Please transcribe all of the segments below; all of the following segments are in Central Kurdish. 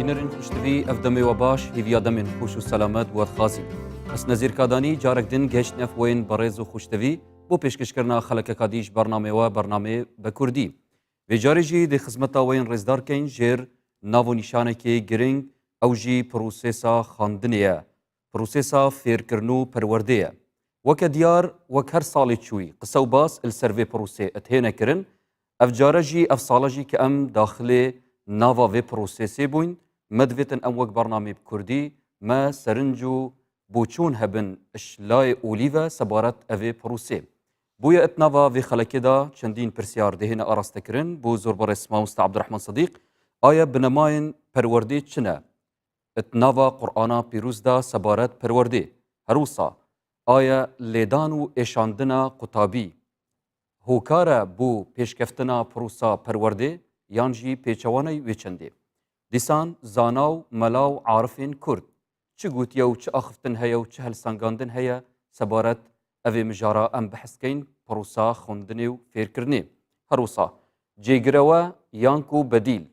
Bînerên xweştivî ev demê we baş, hêviya demên xweş û selamet we dixwazîn. Ez Nezîr Kadanî carek din gehiştine xweyên berêz û xweştivî bo pêşkêşkirina xelekeka dî ji bernameyê we bernameyê bi kurdî. Vê carê jî dê xizmeta we yên rêzdar keyn jêr nav û nîşanekê giring ew jî prosesa xwendinê ye, prosesa fêrkirin û perwerdê ye. Weke diyar wek her salê çûyî qise û bas li ser vê prosê dihêne kirin, ev care jî ev sale jî ke em daxilê nava vê prosesê bûyn me divêtin em wek bernameyê bi kurdî me serinc û boçûn hebin ji layê olî ve sebaret evê prosê. Bûye di nava vê xelekê de çendîn pirsyar dihêne arastekirin bo zorberêz Mamoste Ebdurehman Sedîq, Aya binemayên perwerdê çi ne? Di nava Qur'ana pîroz de sebaret perwerdê. Her wisa aya lêdan û êşandina qutabî hokar e bo pêşkeftina prosa perwerdê yan jî pêçewaney wê çendê? Dîsan zana û mela û arifên kurd Çi gotiye û çi axiftin heye û çi helsangandin heye sebaret evê mijara em behs keyn prosa xwendinê û fêrkirinê. Her wisa cêgirewe yan ku bedîl,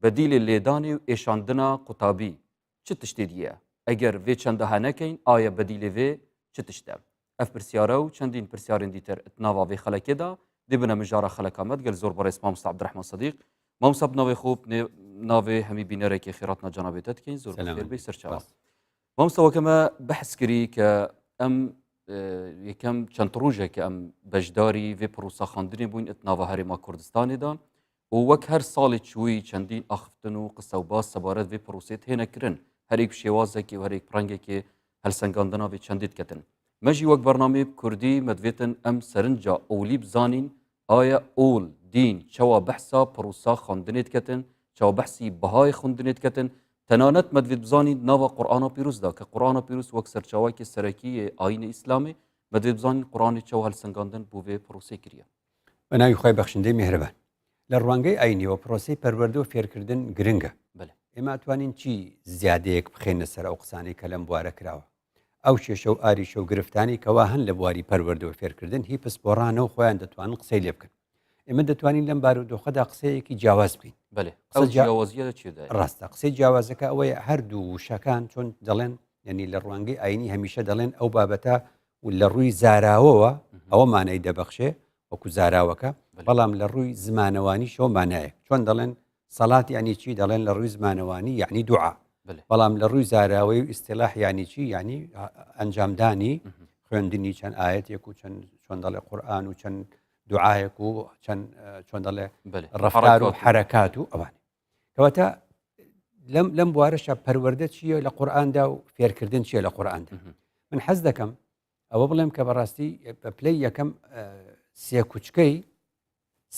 bedîlê lêdanê û êşandina qutabî çi tiştê dî ye? Eger vê çenda he nekeyn aye bedîlê vê çi tişt e? Ev pirsyare û çendîn pirsyarên dîtir di nava vê xelekê de dê bine mijara xeleka me digel zor birêz Mamosta Ebdurehman Sedîq. Mamosta bi navê xwe bi navê hemî bînerekê xêratina cenabê te dikeyn zor bixêr bê ser çawa. Mamosta weke me behs kirî ke em yekem çend rojeke em beşdarî vê prosa xwendinê bûyn di nava Herêma Kurdistanê de û wek her salê çûyî çendîn axiftin û qise û bas sebaret vê prosê têne kirin. Her yek bi şêwazekê û her yek bi rengekê helsengandina vê çendê diketin. Me jî wek bernameyê bi kurdî me divêtin em serinca olî bizanîn aye ol, dîn çawa behsa prosa xwendinê diketin, çawa behsî bihayê xwendinê diketin. Tenanet me divêt bizanîn nava Qur'ana pîroz de ke Qur'ana pîroz wek serçawekê serekî yê ayînê Îslamê me divêt bizanîn Qur'anê çawa helsengandin bo vê prosê kiriye. Bi navê xwe bexşindê mîhriban. Li rwangeyê ayînî proseyê perwerde û fêrkirdin giring e. Ême etwanîn çî ziyadeyek bixêne ser ew qisanê ke lem bware kirawe. Ew kêşe û arîşe û giriftanê ke wa hen li bwarî perwerde û fêrkirdin hî pisporan e û xweyan ditwanin qisey lê bikin. Ême ditwanîn lem barûdoxe da qiseyekî ciyawaz bikîn. Belê. Ew ciyawaziye de çi de? Rast e. Qisey ciyawazeke ew ye her du wuşekan çon delên yanî li rwangeyê ayînî hemîşe delên ew babeta و لە ڕووی زاراوەوە ئەوە مانای دەبەخشێ وەکو زاراوەکە بەڵام لە ڕووی زمانەوانیشەوە مانایەک چۆن دەڵێن سەڵات یعنی چی دەڵێن لە ڕووی زمانەوانی یعنی دوعا بەڵام لە ڕووی زاراوەی و ئیسیلاح یعنی چی یعنی ئەنجامدانی خوێندنی چەند ئاەتێک و چەند چۆن دەڵێ قورآن و چەند دوعاەک و چەند چۆن دەڵێ ڕفتار و حرەکات و ئەوانە کەواتە لەم لەم بوارەشە پەروەردە چییە لە قورئاندا و فێرکردن چییە لە قورئاندا من حەز دەکەم ئەوە بڵێم کە بەڕاستی بە پلەی یەکەم سێکوچکەی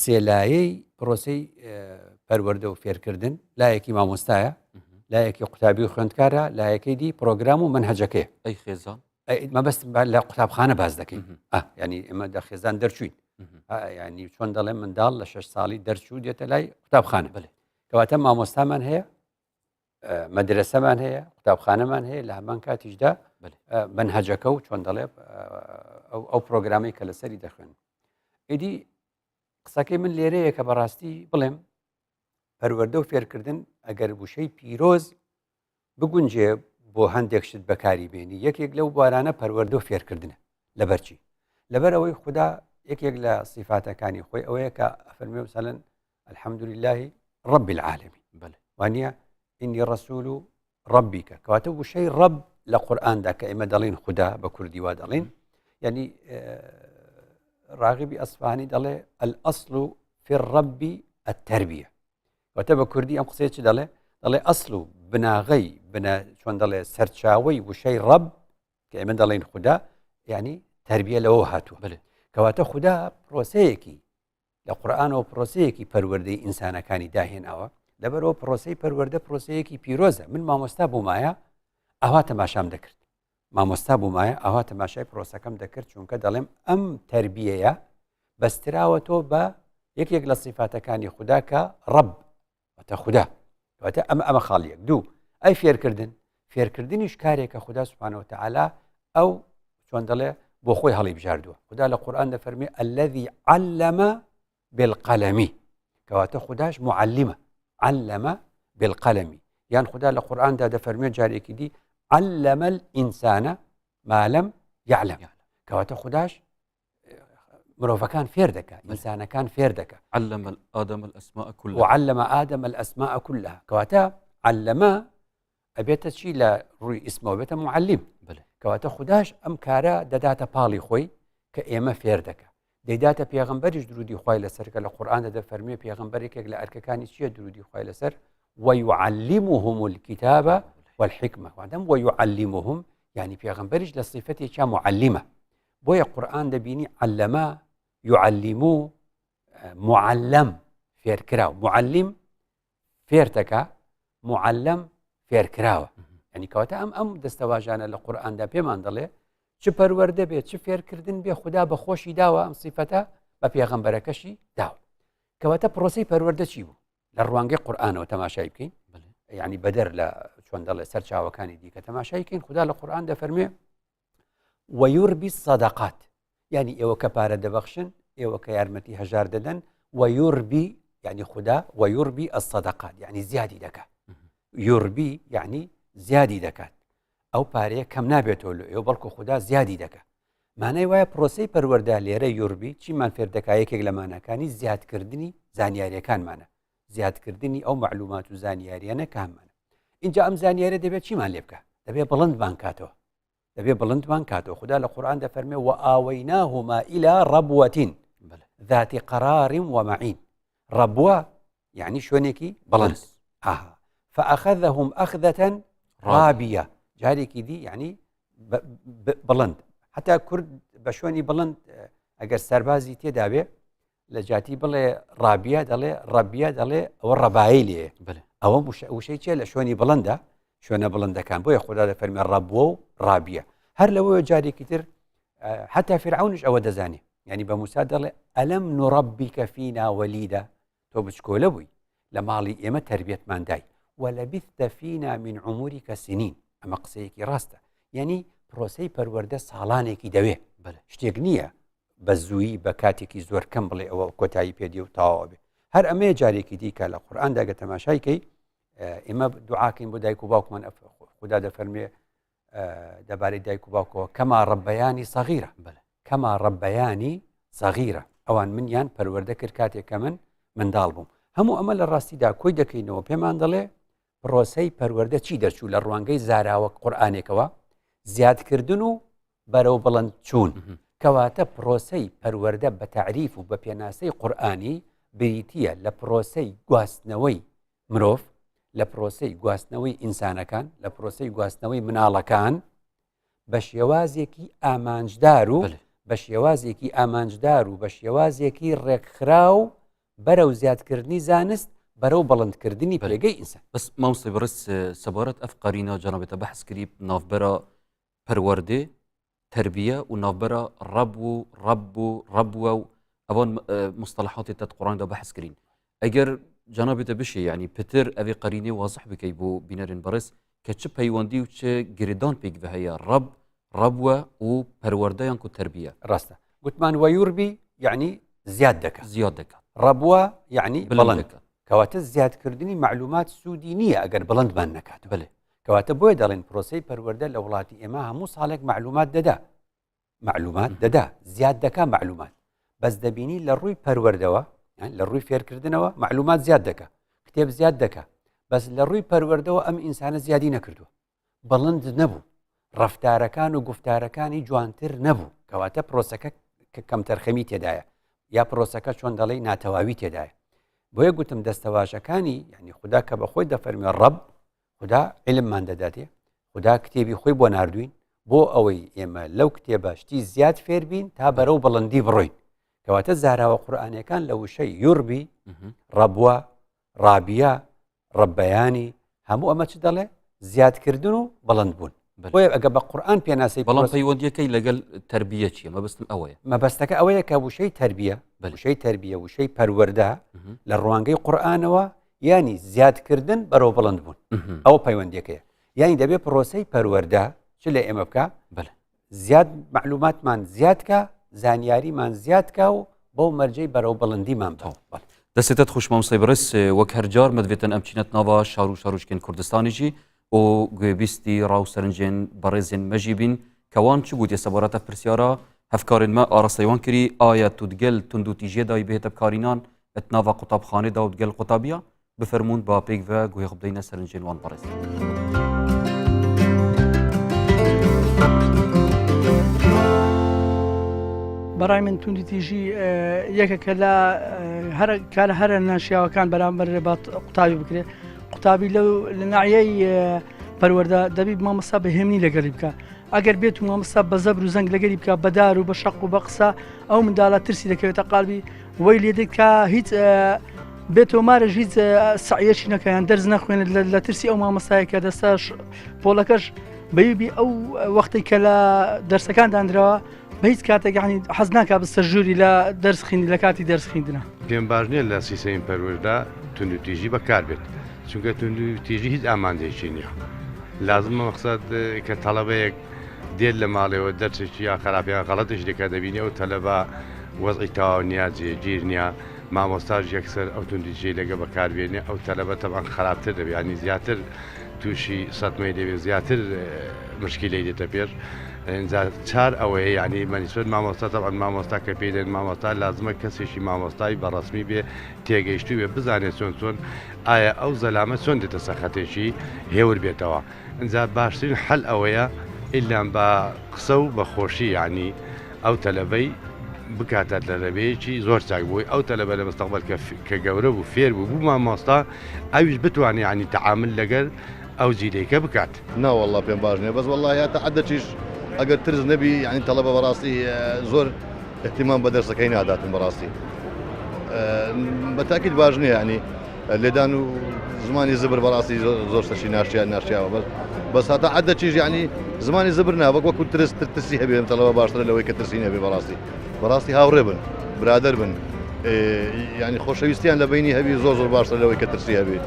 سێلایەی پرۆسی پەروەردە و فێرکردن لایەکی مامۆستایە لایەکی قوتابی و خوێندکارە لایەکەی دی پرۆگرام و منهجەکەی ئەی خێزان مەبەست لە قوتابخانە باز دەکەین ینی ئێمە دە خێزان دەرچوین ینی چۆن دەڵێ منداڵ لە شش ساڵی دەرچوو دێتە لای قوتابخانە بڵێ کەواتە مامۆستامان هەیە مەدرسەمان هەیە قوتابخانەمان هەیە لە هەمان کاتیشدا منهجەکە و چۆن دەڵێ ئەو پرۆگرامی کە لەسەری دەخوێن ئیدی قسەکەی من لێرەیە کە بەڕاستی بڵێم پەروەردە و فێرکردن ئەگەر وشەی پیرۆز بگونجێ بۆ هەندێک شت بەکاری بێنی یەکێک لەو بوارانە پەروەردە و فێرکردنە لەبەرچی لەبەر ئەوەی خوددا یەکێک لە سیفاتەکانی خۆی ئەوەیە کە ئەفەرمێ مثلەن الحمد لله رب العالمین بەڵێ وانە ئینی ڕسول و ڕبیکە کەواتە وشەی ڕب لە قورئاندا کە ئێمە دەڵین خودا بە کوردی وا دەڵین یعنی راغبی ئەسفانی دەڵێ الأصل في الرب التربية واتە بە کوردی ئەم قسەیە چ دەڵێ دەڵێ ئەسڵ و بناغەی بنە چۆن دەڵێ سەرچاوەی وشەی ڕەب کە ئێمە دەڵێن خودا ینی تربیە لەوە هاتووە بڵێ کەواتە خودا پرۆسەیەکی لە قورآانەوە پرۆسەیەکی پەروەردەی ئینسانەکانی داهێناوە لەبەرەوە پرۆسی پەروەردە پرۆسەیەکی پیرۆزە من مامۆستا بوومایە ئاوا تەماشام دەکرد مامۆستا بوومایە ئاوا تەماشای پرۆسەکەم دەکرد چونکە دەڵێم ئەم تربیەیە بەستراوەتەوە بە یەکێک لە سیفاتەکانی خودا کە ڕب واتە خودا واتە ئەمە ئەمە خاڵیەک دوو ئەی فێرکردن فێرکردنیش کارێکە خودا سبحانه وتعالى ئەو چۆن دەڵێ بۆ خۆی هەڵی بژاردووە خودا لە قورآن دەفەرمێ الذي علم بالقلم کەواتە خوداش معلمە علم بالقلم. یان خدا لە قورئاندا دەفەرموێت جارێکی دی علم الإنسان ما لم يعلم کەواتە خوداش مرۆڤەکان فێر دەکا ئینسانەکان فێر دەکا علم آدم الأسماء كلها وعلم آدم الأسماء كلها کەواتە علم ئەبێتە چی لە ڕووی ئیسمەوە بێتە معلم کەواتە خوداش ئەم کارە دەداتە پاڵی خۆی کە ئێمە فێر دەکا دەیداتە پێغەمبەریش درودی خوای لەسەر کە لە قورئاندا دەفەرموێ پێغەمبەر یەکێک لە ئەرکەکانی چییە درودی خوای لەسەر ويعلمهم الكتاب والحکمە وادەم ويعلمهم یعنی پێغەمبەریش لە صفەتێکیا معلمە بۆیە قورئان دەبینی علمە يعلمو معلم فێرکراو معلم فێرتەکە معلم فێرکراوە ینی کەواتە ئەم ئەم دەستەواژانە لە قورئاندا پێمان دەڵێ چ پەروەردە بێت چ فێرکردن بێ خوددا بە خۆشی داوە ئەم سیفەتە بە پێغەمبەرەکەشی داوە کەواتە پرۆسی پەروەردە چی بوو لە ڕوانگەی قورآانەوە تەماشای بکەین ینی بەدەر لە چۆن دەڵێ سەرچاوەکانی دیکە تەماشای کەین خوددا لە قورآن دەفەرمێ ويربي الصدقات یعنی ئێوە کە پارە دەبەخشن ئێوە کە یارمەتی هەژار دەدەن ويربي یعنی خدا ويربي الصدقات یعنی زیادی دەکات يربي یعنی زیادی دەکات ئەو پارەیە کەم نابێتەوە لە ئێوە بەڵکو خدا زیادی دەکات مانای وایە پرۆسی پەروەردە لێرە يربي چیمان فێر دەکا یەکێک لە ماناکانی زیادکردنی زانیاریەکانمانە زیادکردنی ئەو معلومات و زانیاریانە کە هەمانە اینجا ئەم زانیارە دەبێت چیمان لێ بکە دەبێت بڵندمان کاتەوە دەبێ بڵندمان کاتەوە خودا لە قورئان دەفەرمێ وآوەیناهما إلى ربوة ذات قرار ومعين ڕەبوە یعنی شوێنێکی بڵند ئاها فأخذهم أخذة رابية جارێکی دی یعنی بڵند حتا کورد بە شوێنی بڵند ئەگەر سەربازی تێداوێ لە جیاتی بڵێ ڕابیە دەڵێ ڕەبیە دەڵێ ئەوە ڕەبایی لێ ئەوە وشەی چیە لە شوێنی بڵندە شوێنە بڵندەکان بۆیە خدا دەفەرمێ ڕەبووە و ڕابیە هەر لەوەیە جارێکی تر حتا فرعونش ئەوە دەزانێ ینی بە موسا دەڵێ ئەلم نربیکە فینا وەلیدە تۆ بچکۆلە بووی لە ماڵی ئێمە تربیەتمان دای ولبثت فينا من عمرك سنين ئەمە قسەیەکی ڕاستە یعنی پرۆسەی پەروەردە ساڵانێکی دەوێ شتێک نییە بە زوویی بە کاتێکی زۆر کەم بڵێ ئەوە کۆتایی پێدی و تەواو بێ هەر ئەمەیە جارێکی دیکە لە قورئاندا گە تەماشای کەی ئێمە دوعاکەین بۆ دایک و باوکمان خدا دەفەرمێ دەبارەی دایک و باوکەوە کەما ڕەبیانی سەغیرە کەما ڕەبیانی سەغیرە ئەوان منیان پەروەردە کرد کاتێک کە من منداڵ بووم هەموو ئەمە لە ڕاستیدا کۆی دەکەینەوە پێمان دەڵێ پرۆسەی پەروەردە چی دەرچوو لە ڕوانگەی زاراوە قورئانێکەوە؟ زیادکردن و بەرەو بڵند چوون. کەواتە پرۆسەی پەروەردە بە تەعریف و بە پێناسەی قورئانی بریتییە لە پرۆسەی گواستنەوەی مرۆڤ، لە پرۆسەی گواستنەوەی ئینسانەکان، لە پرۆسەی گواستنەوەی مناڵەکان بە شێوازێکی ئامانجدار و بە شێوازێکی ئامانجدار و بە شێوازێکی ڕێکخراو بەرەو زیادکردنی زانست بەرەو بڵندکردنی پێگەی ئینسان. بەس مامۆستای بەڕێز سەبارەت ئەف قەرینە جەنابێتە بەحس کری ناڤبەرا پەروەردێ تەربیە و ناڤبەرا ڕەب و ڕەب و ڕەبوە و ئەوان مستەڵەحاتی تەت قڕاندا بەحس کرین ئەگەر جەنابێتە بشێ یعنی پتر ئەوێ قەرینێ وازح بکەی بۆ بینەرên بەڕێز کە چ پەیوەندی و چ گرێدان پێک هەیە ڕەب ڕەبوە و پەروەردە یان کو تەربیە. ڕاستە گوتمان وەیوربی یعنی زیاد دەکات زیاد دەکات ڕەبوە یعنی بڵند دەکات کەواتە زیادکردنی معلومات سوودی نییە ئەگەر بڵندمان نەکات بەێ کەواتە بۆیە دەڵێن پرۆسەی پەروەردە لە وڵاتی ئێمە هەموو ساڵێک معلومات دەدا معلومات دەدا زیاد دەکا معلومات بەس دەبینی لە ڕووی پەروەردەوە لە ڕووی فێرکردنەوە معلومات زیاد دەکا کتێب زیاد دەکا بەس لە ڕووی پەروەردەوە ئەم ئینسانە زیادی نەکردووە بڵند نەبوو ڕفتارەکان و گفتارەکانی جوانتر نەبوو کەواتە پرۆسەکە کە کەمتەرخەمی تێدایە یا پرۆسەکە چۆن دەڵێی ناتەواوی تێدایە بۆیە گوتم دەستەواژەکانی یعنی خدا کە بە خۆی دەفەرمێ ڕەب خدا علممان دەداتێ خدا کتێبی خۆی بۆ نردوین بۆ ئەوەی ئێمە لەو کتێبە شتی زیاد فێربین تا بەرەو بڵندی بڕۆین کەواتە زاراوە قورآانەکان لە وشەی يربي ڕەبوە ڕابیە ڕەبیانی هەموو ئەمە چ دەڵێ زیادکردن و بڵند بوون بۆیە ئەگە بە قورآن پێناسەی بەڵام پەیوەندیەکەی لەگەل تربیە چیە مەبەستم ئەوەیە مەبەستەکە ئەوەیە کە وشەی تربیە وشەی تربیە وشەی پەروەردە لە ڕوانگەی قورآنەوە ینی زیادکردن بەرەو بڵند بوون ئەوە پەیوەندیەکەیە یانی دەبێت پرۆسەی پەروەردە چ لە ئێمە بکە زیاد معلوماتمان زیادکە زانیاریمان زیادکە و بەو مەرجەی بەرەو بڵندیمان بەڵ. دەستێتت خوش مامۆستای بەڕێز وەک هەر جار مەدڤێتن ئەم چینەت ناڤا شار و شارۆچکێن کوردستانی ژی و گوێبیستی ڕا و سەرنجێن بەڕێزێن مەژی بین کە وان چ گوتیە سەبارەت ئەف پرسیارا هەفکارێن مە ئاراستەی وان کری ئایا تو دگەل توندوتیژیە دای بهێتە بکارینان ات ناڤا قوتابخانێ دا و دگەل قوتابیا بفەرموون با پێکڤە گوێ خو بدەینە سەرنجێن وان بەڕێز. بەڕای من توندوتیژی یەکێکە لە هەرە کارە هەرە ناشیاوەکان بەرامبەر بە قوتابی بکرێت قوتابی لەو لە ناعیەی پەروەردە دەبی مامۆستا بە هێمنی لەگەڵی بکە ئەگەر بێت و مامۆستا بە زەبر و زەنگ لەگەری بکە بەدار و بە شەق و بە قسە ئەو منداڵە ترسی دەکەوێتە قالبی وەی لێ دێت کە هیچ بێتەوە مارەش هیچ سعیەکی نەکە یان دەرس نەخوێنێت لە ترسی ئەو مامۆستایە کە دەستاش پۆلەکەش بەیبی ئەو وەختێک کە لە دەرسەکان دانراوە بە هیچ کاتێک یعنی حەز ناکا بستە ژووری لە دەرس خین لە کاتی دەرس خوێندنە. پێم باش نییە لە سیستەمی پەروەردە توندوتیژی بەکار بێت چونکە توندوتیژی هیچ ئامانجێکی نییە لازمە مەقسەد کە تەڵەبەیەک دێت لە ماڵەوە دەرسێکی یا خراپ یان غەڵەتێکی دەکات دەبینی ئەو تەلەبە وەزعی تەواو نییە جێگیر نییە مامۆستاش یەکسەر ئەو توندوتیژیەی لەگە بەکاربێنێ ئەو تەلەبە تەبعەن خراپتر دەبێت یانی زیاتر تووشی سەدمەی دەبێت زیاتر مشکیلەی دێتە پێش ئینجا چار ئەوەیە یعنی مەنیسبەت مامۆستا تەبعەن مامۆستا کە پێی دەن مامۆستا لازمە کەسێکی مامۆستای بە ڕەسمی بێ تێگەیشتوو بێ بزانێت چۆن چۆن ئایا ئەو زەلامە چۆن دێتە سەر خەتێکی هێور بێتەوە ئینجا باشترین حەل ئەوەیە ئیلام بە قسە و بە خۆشی یعنی ئەو تەلەبەی بکاتە تەلەبەیەکی زۆر چاک بۆی ئەو تەلەبە لە مستەقبەل کە کە گەورە بوو فێر بوو بوو مامۆستا ئەویش بتوانێ یعنی تەعامل لەگەر ئەو جیلەیکە بکات. نا وەڵا پێم باش نیە بەس وەڵا یا تەعەدەچیش ئەگەر ترس نەبی یعنی تەڵەبە بەڕاستی زۆر اهتمام بە دەرسەکەی ناداتن بەڕاستی بە تاکید باش نیە یعنی لێدان و زمانی زبر بەڕاستی زۆر سەشی ناشیا ناشیاوە بەس بەس هەتا عەدە چیش یعنی زمانی زبر نا وەک وەکو ترس تر ترسی هەبێ ئەم تەڵەبە باشترە لەوەی کە ترسی نەبێ بەڕاستی بەڕاستی هاوڕێ بن برادەر بن یعنی خۆشەویستیان لە بینی هەبی زۆر زۆر باشترە لەوەی کە ترسی هەبێ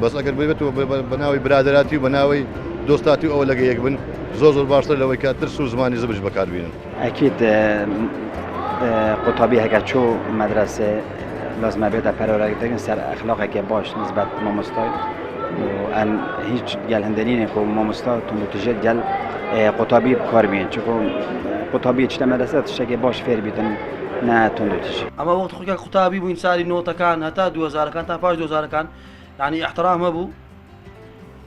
بەس ئەگەر بێت و بە ناوی برادەراتی و بە ناوی دۆستاتی و ئەوە لەگە یەک بن زۆر زۆر باشترە لەوەی کە ترس و زمانی زبرش بەکاربینن. ئەکید قوتابی هەکە چۆ مەدرەسێ لازمە بێتە پەروەردەکردن سەر ئەخلاقێکی باش نسبەت مامۆستای و ئەن هیچ گەل هەندەنینێ کو مامۆستا توندوتیژێت گەل قوتابی بکار بین چکو قوتابی چتە مەدرەسە تشتێکی باش فێر بیتن نە توندوتیژی. ئەمە وەخت خۆ کە قوتابی بووین سالی نۆتەکان هەتا دووهەزارەکان تا پاش دووهەزارەکان یانی ئیحترام هەبوو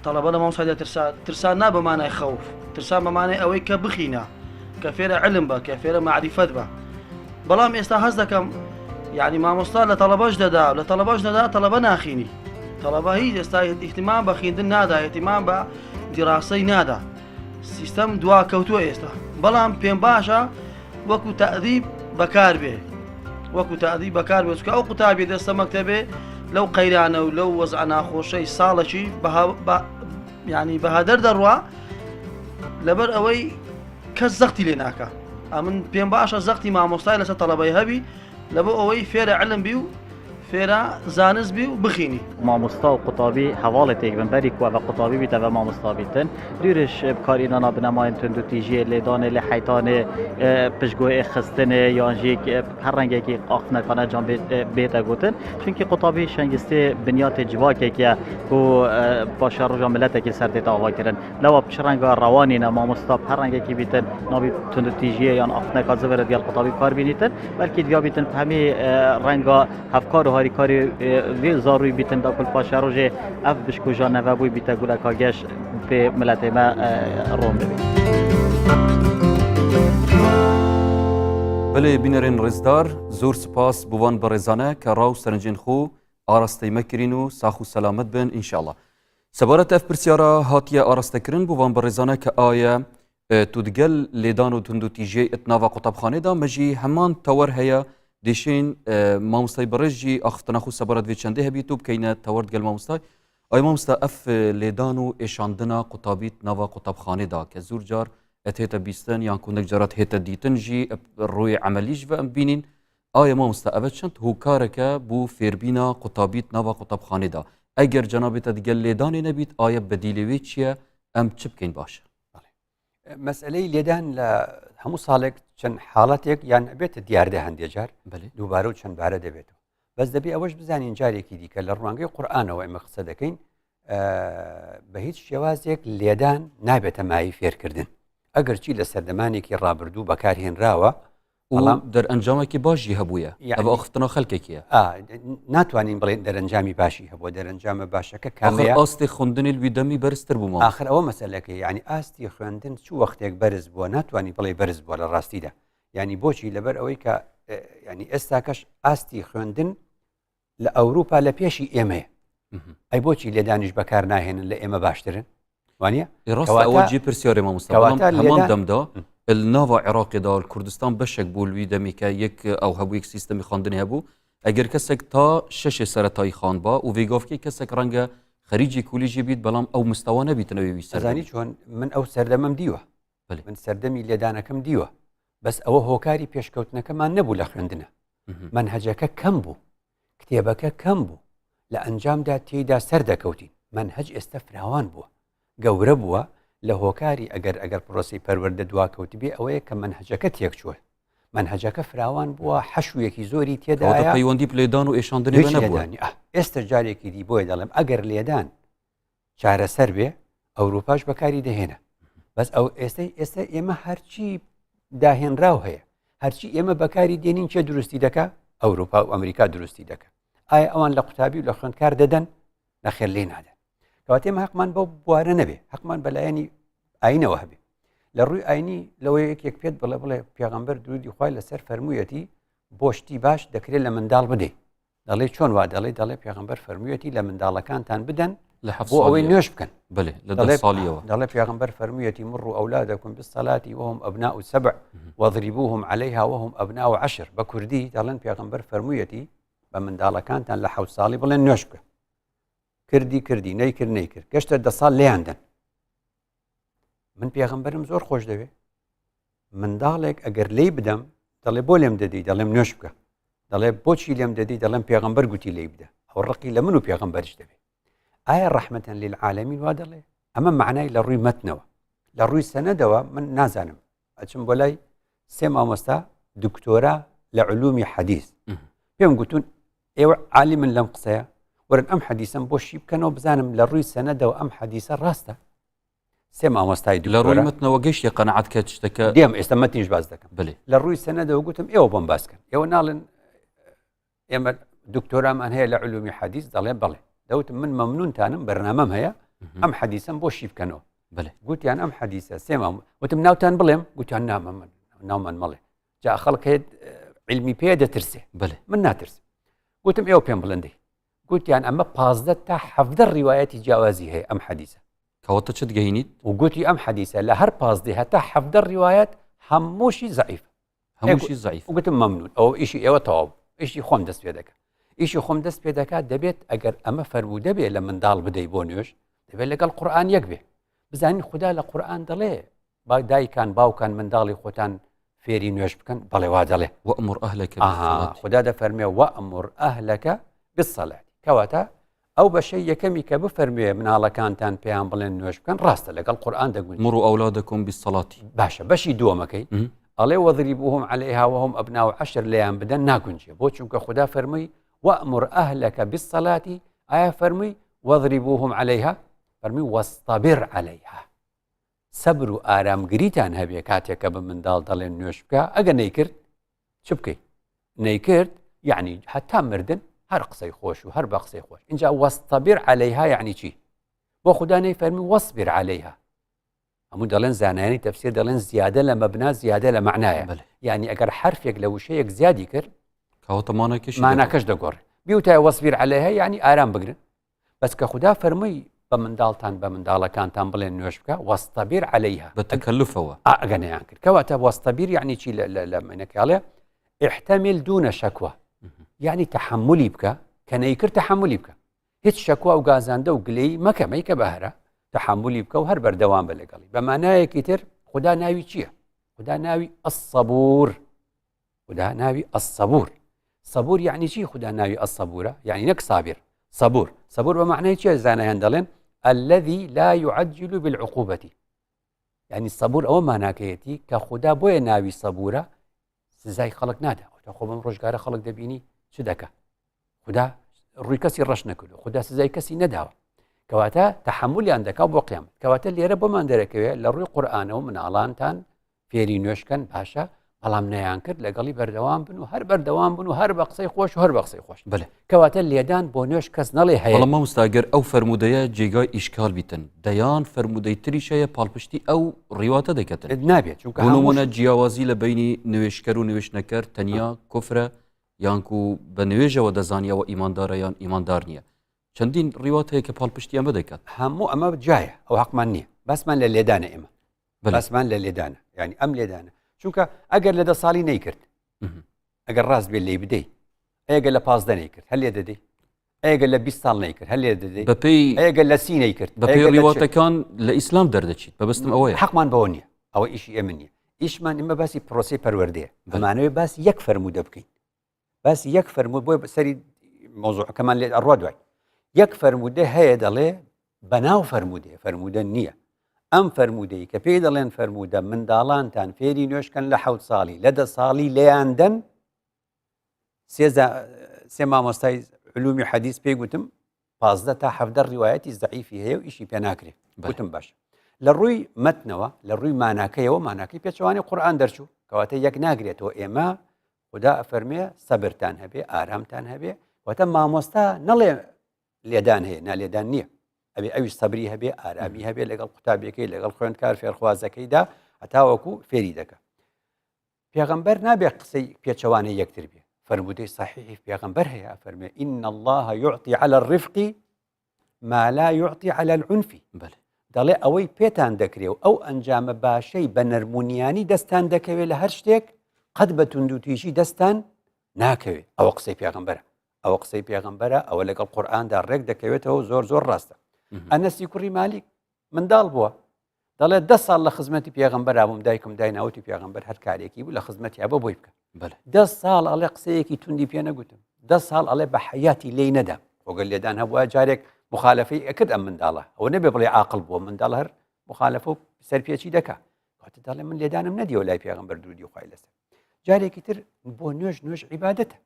تەڵەبە لە مامۆستای دەترسا ترسان نا بە مانای خەوف ترسان بە مانای ئەوەی کە بخینە کە فێرە علم بە کە فێرە معریفەت بە بەڵام ئێستا هەست دەکەم یعنی مامۆستا لە تەڵەبەش دەدا لە تەڵەبەش دەدا تەڵەبە ناخینی تەڵەبە هیچ ئێستا اهتمام بە خوێندن نادا اهتمام بە دیراسەی نادا سیستەم دوا کەوتووە ئێستا بەڵام پێم باشە وەکو تەئدیب بەکار بێ وەکو تەئدیب بەکار بێ چونکە ئەو قوتابیە دەستە مەکتەبێ لەو قەیرانە و لەو وەزعە ناخۆشەی ساڵەکی ینی بەهادەر دەڕوا لەبەر ئەوەی کەس زەختی لێ ناکە ئەمن پێم باشە زەختی مامۆستای لەسەر تەڵەبەی هەبی لەبۆ ئەوەی فێرە علم بی و فێرە زانست بی و بخینی. مامۆستا و قوتابی هەواڵێ تێک بن بەری کو ئەڤە قوتابی بیت ئەڤە مامۆستا بیتن دویرش بکارینانا بنەمایên توندوتیژیێ لێدانێ لێ حەیتانێ پشتگوێ خستنێ یان ژی هەر ڕەنگێکی ئاخنەکانە جان بێتە گوتن چونکی قوتابی شەنگستێ بنیاتێ جڤاکێکیە کو پاشا ڕۆژا ملەتێکی سەر دێتە ئاواکردن لەوە چ ڕەنگە ڕەوانینە مامۆستا هەر ڕەنگێکی بیتن ناوی توندوتیژیە یان ئاخنەکە زبرە دیال قوتابی کار بینیتن بەلکی دیا بیتن هەمی ڕەنگە هەفکار و هاریکاری وێ زاروی بیتن دا کل پاشا ڕۆژێ ئەف بشکوژا نەڤە بووی بیتە گولەکا گەش پێ ملەتێ مە ڕۆن ببێ. بەلێ بینەرێن ڕێزدار زۆر سپاس بۆ وان بەڕێزانە کە ڕا و سەرنجێن خۆ ئاراستەی مە کرین و ساخ و سەلامەت بن ئینشاءاللە. سەبارەت ئەف پرسیارە هاتیە ئاراستەکردن بۆ وان بەڕێزانە کە ئایا تو دگەل لێدان و توندوتیژیەی ئت ناڤا قوتابخانێ دا مەژی هەمان تەوەر هەیە دێشێن مامۆستای بەڕێز ژی ئاخفتنا خو سەبارەت وێ چەندێ هەبیت و بکەینە تەوەر دگەل مامۆستای ئای مامۆستا ئەف لێدان و ئێشاندنا قوتابیت ناڤا قوتابخانێ دا کە زور جار ئەت هێتە بیستن یان کوندێک جارات هێتە دیتن ژی ڕووی عەمەلیش ڤە ئەم بینین ئایا مامۆستا ئەڤە چەند هۆکارەکە بۆ فێربینا قوتابیت ناڤا قوتابخانێ دا ئەگەر جەنابێتە دگەل لێدانێ نەبیت ئایا بەدیلێ وێ چییە ئەم چ بکەین باشە؟ مەسئلەی لێدان لە هەموو ساڵێک چەند حاڵەتێک یان ئەبێتە دیاردە هەندێک جار دووبارە و چەند بارە دەبێتەوە. بەس دەبێ ئەوەش بزانین جارێکی دیکە لە ڕوانگەی قورئانەوە ئێمە قسە دەکەین بە هیچ شێوازێک لێدان نابێتە مایەی فێرکردن ئەگەرچی لە سەردەمانێکی ڕابردوو بەکارهێنراوە بەڵام دەرئەنجامێکی باشی هەبووە یعنی ئەخفتنەوە خەلکێکیە ناتوانین بڵێن دەرەنجامی باشی هەبووە دەرەنجامە باشەکە کامەیە ئاستی خوندنی لوی دەمی بەرزتر بوو آخر ئەوە مەسەلەکە یعنی ئاستی خوێندن چ وەختێک بەرز بووە ناتوانانی بڵێ بەرز بووە لە ڕاستیدا یعنی بۆچی لەبەر ئەوەی کە ینی ئێستاکەش ئاستی خوێندن لە ئەوروپا لە پێشی ئێمەیە ئەی بۆچی لێدانیش بەکار ناهێنن لە ئێمە باشترن وانە ڕاستە جی پرسیارێ مامۆستا هەمان دەمدا ناوە عێراقیدا کوردستان بەشێک بوو لوی دەمیکە یەک ئەو هەبوو یەک سیستەمی خواندنی هەبوو ئەگەر کەسێک تا شەشێ سەتایی خانبا و وێگافکی کەسێک ڕەنگە خەریجی کولیژی بیت بەڵام ئەو مستەوا نەبیتنەوەی ویسەزانی چۆن من ئەو سەردەمم دیوە من سەردەمی لێدانەکەم دیوە بەس ئەوە هۆکاری پێشکەوتنەکەمان نەبوو لە خوێندنە مەنهەجەکە کەم بوو کتێبەکە کەم بوو لە ئەنجامدا تێیدا سەردەکەوتین مەنهەج ئێستا فراوان بووە گەورە بووە لە هۆکاری ئەگەر ئەگەر پرۆسی پەروەردە دواکەوتبێ ئەوەیە کە مەنهەجەکە تێکچووە مەنهەجەکە فراوان بووە حەشوویەکی زۆری تێدایە پەیوەندی پلێدان و ئێشاندنی نەبووە ئێستا جارێکی دی بۆیە دەڵێم ئەگەر لێدان چارەسەر بێ ئەوروپاش بەکاری دەهێنا بەس ئەو ئێستا ئێستا ئێمە هەرچی داهێنراو هەیە هەرچی ئێمە بەکاری دێنین چێ دروستی دەکا ئەوروپا و ئەمریکا دروستی دەکە ئایا ئەوان لە قوتابی و لە خوێندکار دەدەن نەخێر لێ نادەن کەواتێ ئێمە حەقمان بەو بوارە نەبێ حەقمان بەلایەنی ئاینەوە هەبێ لە ڕووی ئاینی لەوە یەکێک پێت بڵێ بڵێ پێغەمبەر درودی خوای لەسەر فەرموویەتی بۆ شتی باش دەکرێت لە منداڵ بدەیت دەڵێ چۆن وا دەڵێ دەڵێ پێغەمبەر فەرموویەتی لە منداڵەکانتان بدەن لە حەفت بۆ ئەوەی ساڵیەوە. نوێژ بکەن بەلێ لە دە دەڵێ ساڵیەوە دەڵێ پێغەمبەر فەرموویەتی مڕوا ئەولادەکم بالصلاة وهم أبناء سبع واضربوهم عليها وهم أبناء عشر بە کوردی دەڵێن پێغەمبەر فەرموویەتی بە منداڵەکانتان لە حەوت ساڵی بڵێن نوێژ بکە کردی کردی نەیکرد نەیکرد گەشتە دە ساڵ لێیان دەن من پێغەمبەرم زۆر خۆش دەوێ منداڵێک ئەگەر لی بدەم دەڵێ بۆ لێم دەدی دەڵێم نوێش بکە دەڵێ بۆچی لێم دەدی دەڵێم پێغەمبەر گوتی لی بدە ئەو ڕقی لە من و پێغەمبەرش دەبێ ئایا ڕەحمەتەن للعالمین وا دەڵێ ئەمە معنای لە ڕووی مەتنەوە لە ڕووی سەنەدەوە من نازانم ئەچم بۆ لای سێ مامۆستا دکتۆرا لە علومی حەدیث پێم گوتون ئێوە عالی من لەم قسەیە وەرن ئەم حەدیسم بۆ شی بکەنەوە بزانم لە ڕووی سەنەدەوە ئەم حەدیسە ڕاستە سێ مامۆستای لە ڕووی متنەوە گەشتی قەنەعات کە شتەکە دێم ئێستا مەتنیش باس دەکەم بلێ لە ڕووی سەنەدەوە گوتم ئێوە بۆم باس کەن ئێوە ناڵێن ئێمە دکتۆرامان هەیە لە علومی حەدیث دەڵێ بەڵێ دەوتم من مەمنونتانم بەرنامەم هەیە ئەم حەدیسم بۆ شی بکەنەوە بلێ گوتیان ئەم حەدیسە سێ وتم ناوتان بڵێم گوتیان نامە من ناومان مەڵێ جا خەڵک هەیە علمی پێ دەترسێ بلێ من ناترسم گوتم ئێوە پێم بڵندەی گوتیان ئەمە 15 تا حەفدە ڕیوایەتی جیاوازی هەیە ئەم حەدیسە. کەواتە چت گەینیت؟ و گوتی ئەم حەدیسە لە هەر 15 هەتا حەفدە ڕیوایەت هەمووشی زەعیف. هەمووشی زەعیف. و گوتم مەمنون ئەوە ئیشی ئێوە تەواو بوو ئیشی خۆم دەست پێ دەکا. ئیشی خۆم دەست پێ دەکات دەبێت ئەگەر ئەمە فەرموودە بێ لە منداڵ بدەی بۆ نوێژ دەبێت لەگەڵ قورئان یەک بێ. بزانین خودا لە قورئان دەڵێ با دایکان باوکان منداڵی خۆتان فێری نوێژ بکەن بەڵێ وا دەڵێ وأمر أهلك بالصلاة خدا دەفەرمێ وأمر أهلك بالصلاة کەواتە ئەو بەشەی یەکەمی کە بفەرموێ مناڵەکانتان پێیان بڵێن نوێژ بکەن ڕاستە لەگەڵ قورئان دەگونجێ مروا أولادكم بالصلاة باشە بەشی دووەمەکەی ئەڵێ واضربوهم عليها وهم أبناء عشر لێیان بدەن ناگونجێ بۆ چونکە خودا فەرمووی وأمر أهلك بالصلاة ئایا فەرمووی واضربوهم عليها فەرمووی واصطبر عليها سەبر و ئارامگریتان هەبێ کاتێک کە بە منداڵ دەڵێن نوێژ بکە ئەگە نەیکرد چ بکەی نەیکرد یعنی هەتا مردن هەر قسەی خۆش و هەر بە قسەی خۆش اینجا واصطبر عليها یعنی چی بۆ خدا نەیفەرمی واصبر عليها هەموو دەڵێن زانایانی تەفسیر دەڵێن زیادە لە مەبنا زیادە لە معنایە یعنی ئەگەر حرفێک لە وشەیەک زیادی کرد کەواتە ماناکەش ماناکەش دەگۆڕێ بیوتای واصبر عليها یعنی ئارام بگرن بەس کە خودا فەرمووی بە منداڵتان بە منداڵەکانتان بڵێن نوێژ بکە واصطبر عليها بە تەکەلفەوە ئەگە نەیان کرد کەواتە واصطبر یعنی چی لە منەکەڵێ احتمل دون شكوى یعنی تحملی بکە کە نەیکرد تحملی بکە هیچ شەکوا و گازاندە و گلەی مەکە مەیکە بەهرە تحملی بکە و هەر بەردەوام بە لەگەڵی بە مانایەکی تر خودا ناوی چییە؟ خودا ناوی الصبور خودا ناوی الصبور صبور یعنی چی خودا ناوی الصبورە یعنی نەک صابر صبور صبور بە معنای چیە زانایان دەڵێن الذي لا يعجل بالعقوبة یعنی صبور ئەوە ماناکەیەتی کە خودا بۆیە ناوی سەبورە سزای خەڵک نادا خۆ بەم ڕۆژگارە خەڵک دەبینی چ دەکا؟ خدا ڕووی کەسی ڕەش نەکردو خدا سزای کەسی نەداوە کەواتە تەحملیان دەکا بۆ قیامەت کەواتە لێرە بۆمان دەرەکەوێت لە ڕووی قورآانەوە مناڵانتان فێری نوێشکەن باشە بەڵام نەیان کرد لەگەڵی بەردەوام بن و هەر بەردەوام بن و هەر بە قسەی خۆش و هەر بە قسەی خۆش بەێ کەواتە لێدان بۆ نوێش کەس نەڵێ هەیە بەڵام مامۆستا گەر ئەو فەرموودەیە جێگای ئیشکال بیتن دەیان فەرموودەی تریش هەیە پاڵپشتی ئەو ڕیواتە دەکەتن نابێت چونکە بۆ نمونە جیاوازی لە بینی نوێشکەر و نوێشنەکەر تەنیا کوفرە یانکو بە نوێژەوە دەزانی ئەوە ئیماندارە یان ئیماندار نییە چەندین ڕیوات هەیە کە پاڵپشتی ئەمە دەکات هەموو ئەمە جایە ئەو حەقمان نییە باسمان لە لێدانە ئێمە باسمان لە لێدانە ینی ئەم لێدانە چونکە ئەگەر لە دە ساڵی نەیکرد ئەگەر ڕاست بێ لی بدەی ئەگە لە پازدە نەیکرد هەر لێ دەدەی ئەگە لە 20 ساڵ نەیکرد هەر لێ دەدەی بەپێی ئەگە لە سی نەیکرد بەپێی ڕیواتەکان لە ئیسلام دەردەچیت بەبستم ئەوەیە حەقمان بەوە نییە ئەوە ئیشی ئێمە نییە ئیشمان ئمە باسی پرۆسی پەروەردەیە بەمانەوەی باسی یەک فەرموودە بکەین باسی یەک فەرموو بۆی سەری مۆزوعەکەمان لێ ئەڕوا دوای یەک فەرموودە هەیە دەڵێ بەناو فەرموودەیە فەرموودە نییە ئەم فەرموودەی کە پێی دەڵێن فەرموودە منداڵانتان فێری نوێشکەن لە حەوت ساڵی لە دە ساڵی لێیان دەن سێ مامۆستای علومی حەدیث پێی گوتم 15 تا حەفدە ڕیوایەتی زەعیفی هەیە و ئیشی پێ ناکرێ گوتم باش لە ڕووی مەتنەوە لە ڕووی ماناکەیەوە ماناکەی پێچەوانی قورآن دەرچوو کەواتە یەک ناگرێتەوە ئێمە خدا ئەفەرمێ سەبرتان هەبێ ئارامتان هەبێ واتە مامۆستا نەڵێ لێدان هەیە نالێدان نییە ئەبێ ئەویش سەبری هەبێ ئارامی هەبێ لەگەڵ قوتابیەکەی لەگەڵ خوێندکار فێرخوازەکەیدا هەتاوەکو فێری دەکە پێغەمبەر نابێ قسەی پێچەوانەی یەکتر بێ فەرموودەی صحیحی پێغەمبەر هەیە ئەفەرمێ إن الله يعطي على الرفق ما لا يعطي على العنف بەێ دەڵێ ئەوەی پێتان دەکرێ و ئەو ئەنجامە باشەی بە نەرمونیانی دەستان دەکەوێت لە هەر شتێک قەت بە توندوتیژی دەستان ناکەوێت ئەوە قسەی پێغەمبەرە ئەوە قسەی پێغەمبەرە ئەوە لەگەڵ قورئاندا ڕێک دەکەوێتەوە زۆر زۆر ڕاستە ئەنەسی کوڕی مالیک منداڵ بووە دەڵێت دە ساڵ لە خزمەتی پێغەمبەرا بووم دایکم دایناوتی پێغەمبەر هەر کارێکی بوو لە خزمەتی ئەبە بۆی بکە دە ساڵ ئەڵێ قسەیەکی توندی پێ نەگوتم دە ساڵ ئەڵێ بە حیاتی لێی نەدام خۆگەر لێدان هەبووە جارێک مخالفەی ئەکرد ئەم منداڵە ئەوە نەبێ بڵێ عاقل بووە منداڵ هەر مخالفە و سەرپێچی دەکا کاتە دەڵێ من لێدانم نەدیەوە لای پێغەمبەر درودی خوای لەسەر جارێکی تر بۆ نوێژ نوێژ عیبادەتە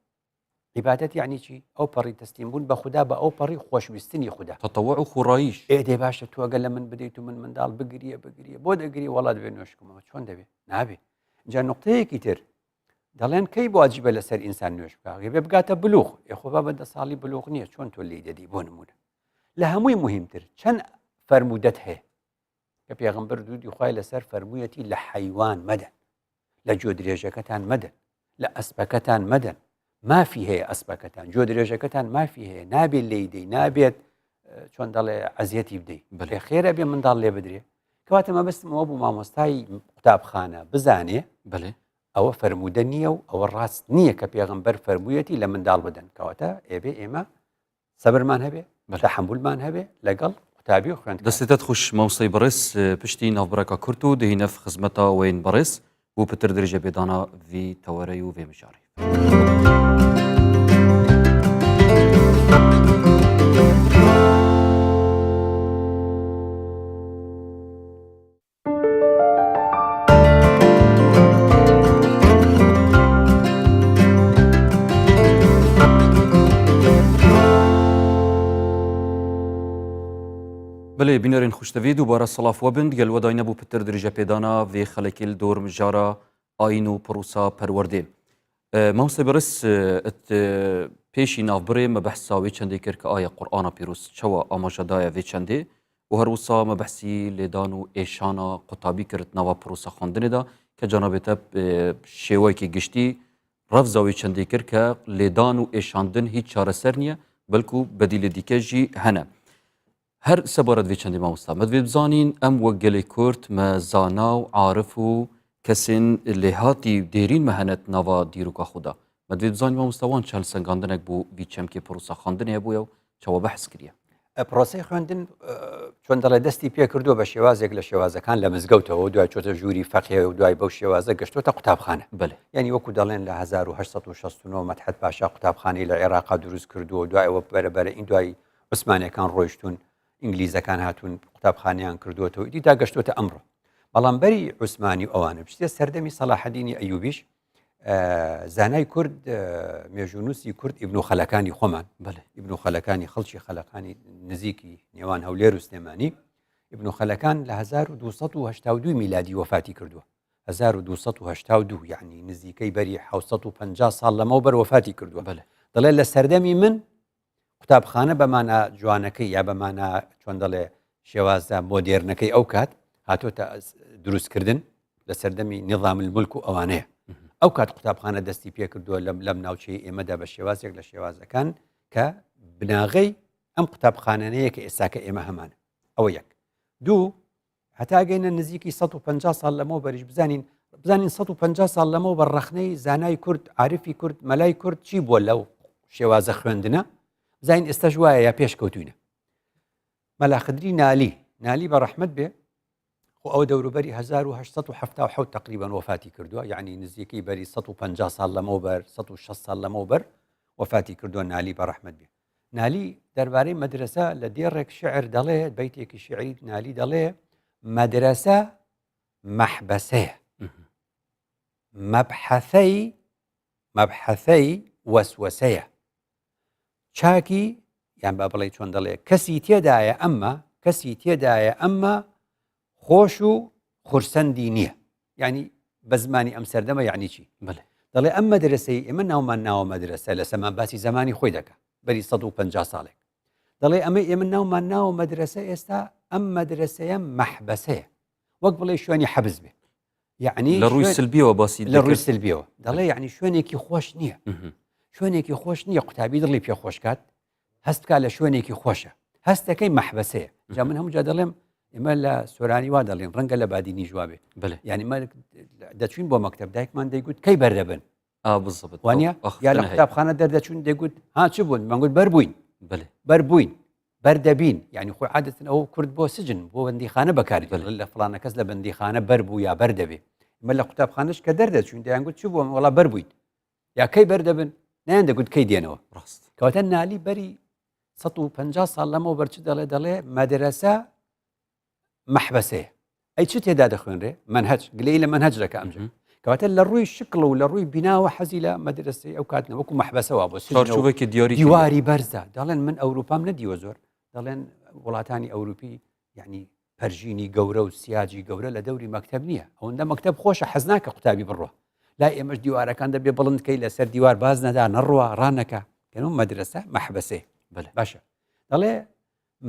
عیبادەت یعنی چی؟ ئەو پەڕی تەسلیم بوون بە خودا بە ئەو پەڕی خۆشویستنی خودا. تەتەوع و خوڕاییش. ئێ دەی باشە تۆ ئەگەر لە من بدەیت و من منداڵ بگریە بگریە بۆ دەگری وەڵا دەبێ نوێژکەمەوە چۆن دەبێ نابێ جا نقطەیەکی تر دەڵێن کەی واجبە لەسەر ئینسان نوێژ بکا بێ بگاتە بلوغ ئێ خۆ بابە دە ساڵی بلوغ نییە چۆن تۆ لێی دەدی بۆ نمونە لە هەمووی مهمتر چەند فەرموودەت هەیە کە پێغمبەر درودی خوای لەسەر فەرموویەتی لە حەیوان مەدەن لە گوێ درێژەکەتان مەدەن لە ئەسپەکەتان مەدەن مافی هەیە ئەسپەکەتان گوێ درێژەکەتان مافی هەیە نابێت لێی دەی نابێت چۆن دەڵێ ئەزیەتی بدەی بەێ خێرە بێ منداڵ لێ بدرێ کەواتە مەبەستم ئەوە بوو مامۆستای قوتابخانە بزانێ بەێ ئەوە فەرموودە نییە و ئەوە ڕاست نییە کە پێغمبەر فەرموویەتی لە منداڵ بدەن کەواتە ئێبێ ئێمە سەبرمان هەبێ تەحەمولمان هەبێ لەگەڵ قوتابی و خوێندکار. دەستێتەت خوش مامۆستای بەڕێز پشتی ناوبرەکە کورت و دهینەف خزمەتا وەین بەڕێز بۆ پتر درێژە پێدانا ڤی تەوەرەی و ڤێ مژارێ. بەێ بینەرên خوشتەوی دووبارە سڵاف وەبند گەل وەدای نەبوو پتر درێژە پێدانا vê خەلەکیل دۆر مژارا ئاین و پڕوسا پەروەردێ مامۆستای بەڕێز پێشی ناوبرێ مە بەحسا وێ چەندێ کرد کە ئایا قورئانا پیرۆز چەوە ئاماژە دایە vê çendê û her wisa me behsî lêdan û êşana qutabî kir di nava prosa xwendinê de ke cenabê te şêweyekî giştî revza wê çendê kir ke lêdan û êşandin hîç çareser niye belku bedîlê dîke jî hene. Her sebaret vê çendê mamosta me divê bizanîn em wek gelê Kurd me zana û arif û kesên lêhatî û dêrîn me hene di nava dîroka xwe de. Me divê bizanîn mamosta wan çi helsengandinek bo vî çemkê prosa xwendinê hebûye û çawa behs kiriye. پرۆسەی خوێندن چۆن دەڵێ دەستی پێ کردووە بە شێوازێک لە شێوازەکان لە مزگەوتەوە دوای چۆتە ژووری فەقێ و دوای بەو شێوازە گەشتۆتە قوتابخانە بەێ یعنی وەکو دەڵێن لە 1969 مەدحەت پاشا قوتابخانەی لە عێراقا دروست کردووە دوای ئەوە بەرە بەرە این دوای عوسمانیەکان ڕۆیشتون ئینگلیزەکان هاتوون قوتابخانەیان کردووەتەوە ئیدی تا گەشتۆتە ئەمڕۆ بەڵام بەری عوسمانی و ئەوانە بچتە سەردەمی سەلاحەدینی ئەیوبیش. زانای کورد مێژوونووسی کورد ئیبن و خەلەکانی خۆمان بەێ ئیبن و خەلەکانی خەڵکی خەلەکانی نزیکی نێوان هەولێر و سلێمانی ئیبن و خەلەکان لە 1282 میلادی وەفاتی کردووە 1282 یعنی نزیکەی بەری 650 ساڵ لەمەوبەر وەفاتی کردووە بەێ دەڵێ لە سەردەمی من قوتابخانە بە مانا جوانەکەی یا بە مانا چۆن دەڵێ شێوازە مۆدێرنەکەی ئەو کات هاتۆتە دروستکردن لە سەردەمی نظام الملک و ئەوانەیە ئەو کات قوتابخانە دەستی پێکردووە لەم لەم ناوچەی ئێمەدا بە شێوازێک لە شێوازەکان کە بناغەی ئەم قوتابخانەیە کە ئێستاکە ئێمە هەمانە ئەوە یەک دوو هەتا گەینە نزیکی 150 ساڵ لەمەوە بەریش بزانین بزانین 150 ساڵ لەمەوە بە ڕەخنەی زانای کورد عارفی کورد مەلای کورد چی بووە لەو شێوازە خوێندنە بزانین ئێستاش وایە یا پێشکەوتوینە مەلا خدری نالی نالی بە ڕەحمت بێ خۆ ئەو دەوروبەری 1970 تقریبا وەفاتی کردووە یعنی نزیکەی بەری 150 ساڵ لەمەوبەر 160 ساڵ لەمەوبەر وەفاتی کردووە نالی بە ڕەحمت بێ نالی دەربارەی مەدرەسە لە دێڕێک شعر دەڵێ بەیتێکی شعری نالی دەڵێ مەدرەسە مەحبەسەیە مەبحەثەی مەبحەثەی وەسوەسەیە چاکی یان با بڵێ چۆن دەڵێ کەسی تێدایە ئەمما کەسی تێدایە ئەمما خۆش و خورسەندی نییە یعنی بە زمانی ئەم سەردەمە یعنی چی بڵێ دەڵێ ئەم مەدرسەی ئێمە ناومان ناوە مەدرسە لە سەمان باسی زمانی خۆی دەکە بەری 150 ساڵێک دەڵێ ئەمە ئێمە ناومان ناوە مەدرسە ئێستا ئەم مەدرسەیە مەحبەسەیە وەک بڵێ شوێنی حەبز بێ یعنی لە ڕووی سلبیەوە باسی لە ڕووی سلبیەوە دەڵێ یعنی شوێنێکی خۆش نییە شوێنێکی خۆش نییە قوتابی دڵی پێ خۆشکات هەست بکا لە شوێنێکی خۆشە هەستەکەی مەحبەسەیە جا من هەموو جا دەڵێم ئێمە لە سۆرانی وا دەڵێن ڕەنگە لە بادینی جوابێ بڵێ یعنی مە دەچوین بۆ مەکتب دایکمان دەیگوت کەی بەردەبن بزبت وانە یا لە قوتابخانە دەردەچون دەگوت ها چ بوون مەگوت بەربووین بڵێ بەربووین بەردەبین یعنی خۆی عادەتن ئەو کورد بۆ سجن بۆ بەندیخانە بەکاری لە فلانە کەس لە بەندیخانە بەربوو یا بەردەبێ ئمە لە قوتابخانەش کە دەردەچوین دەیانگوت چ بووم وڵا بەربووین یا کەی بەردەبن نیان دەگوت کەی دێنەوە ڕاست کەواتە نالی بەری 150 ساڵ لەمەوە بەرچ دەڵێ دەڵێ مەدرەسە مەحبەسەیە ئەی چ تێدا دەخوێنرێ منهج گلەی لە منهج دەکە ئەمجا کەواتە لە ڕووی شکڵ و لە ڕووی بیناوە حەزی لە مەدرسەی ئەو کاتنە وەکو مەحبەسەوە بۆ چارچوبێکی دیاری دیواری بەرزە دەڵێن من ئەوروپام نەدیوە زۆر دەڵێن وڵاتانی ئەوروپی یعنی پەرژینی گەورە و سیاجی گەورە لە دەوری مەکتەب نییە ئەوەندە مەکتەب خۆشە حەز ناکە قوتابی بڕوا لای ئێمەش دیوارەکان دەبێ بڵند کەی لەسەر دیوار باز نەدا نەڕوا ڕانەکە کەنو مەدرسە مەحبەسێ بەلێ باشە دەڵێ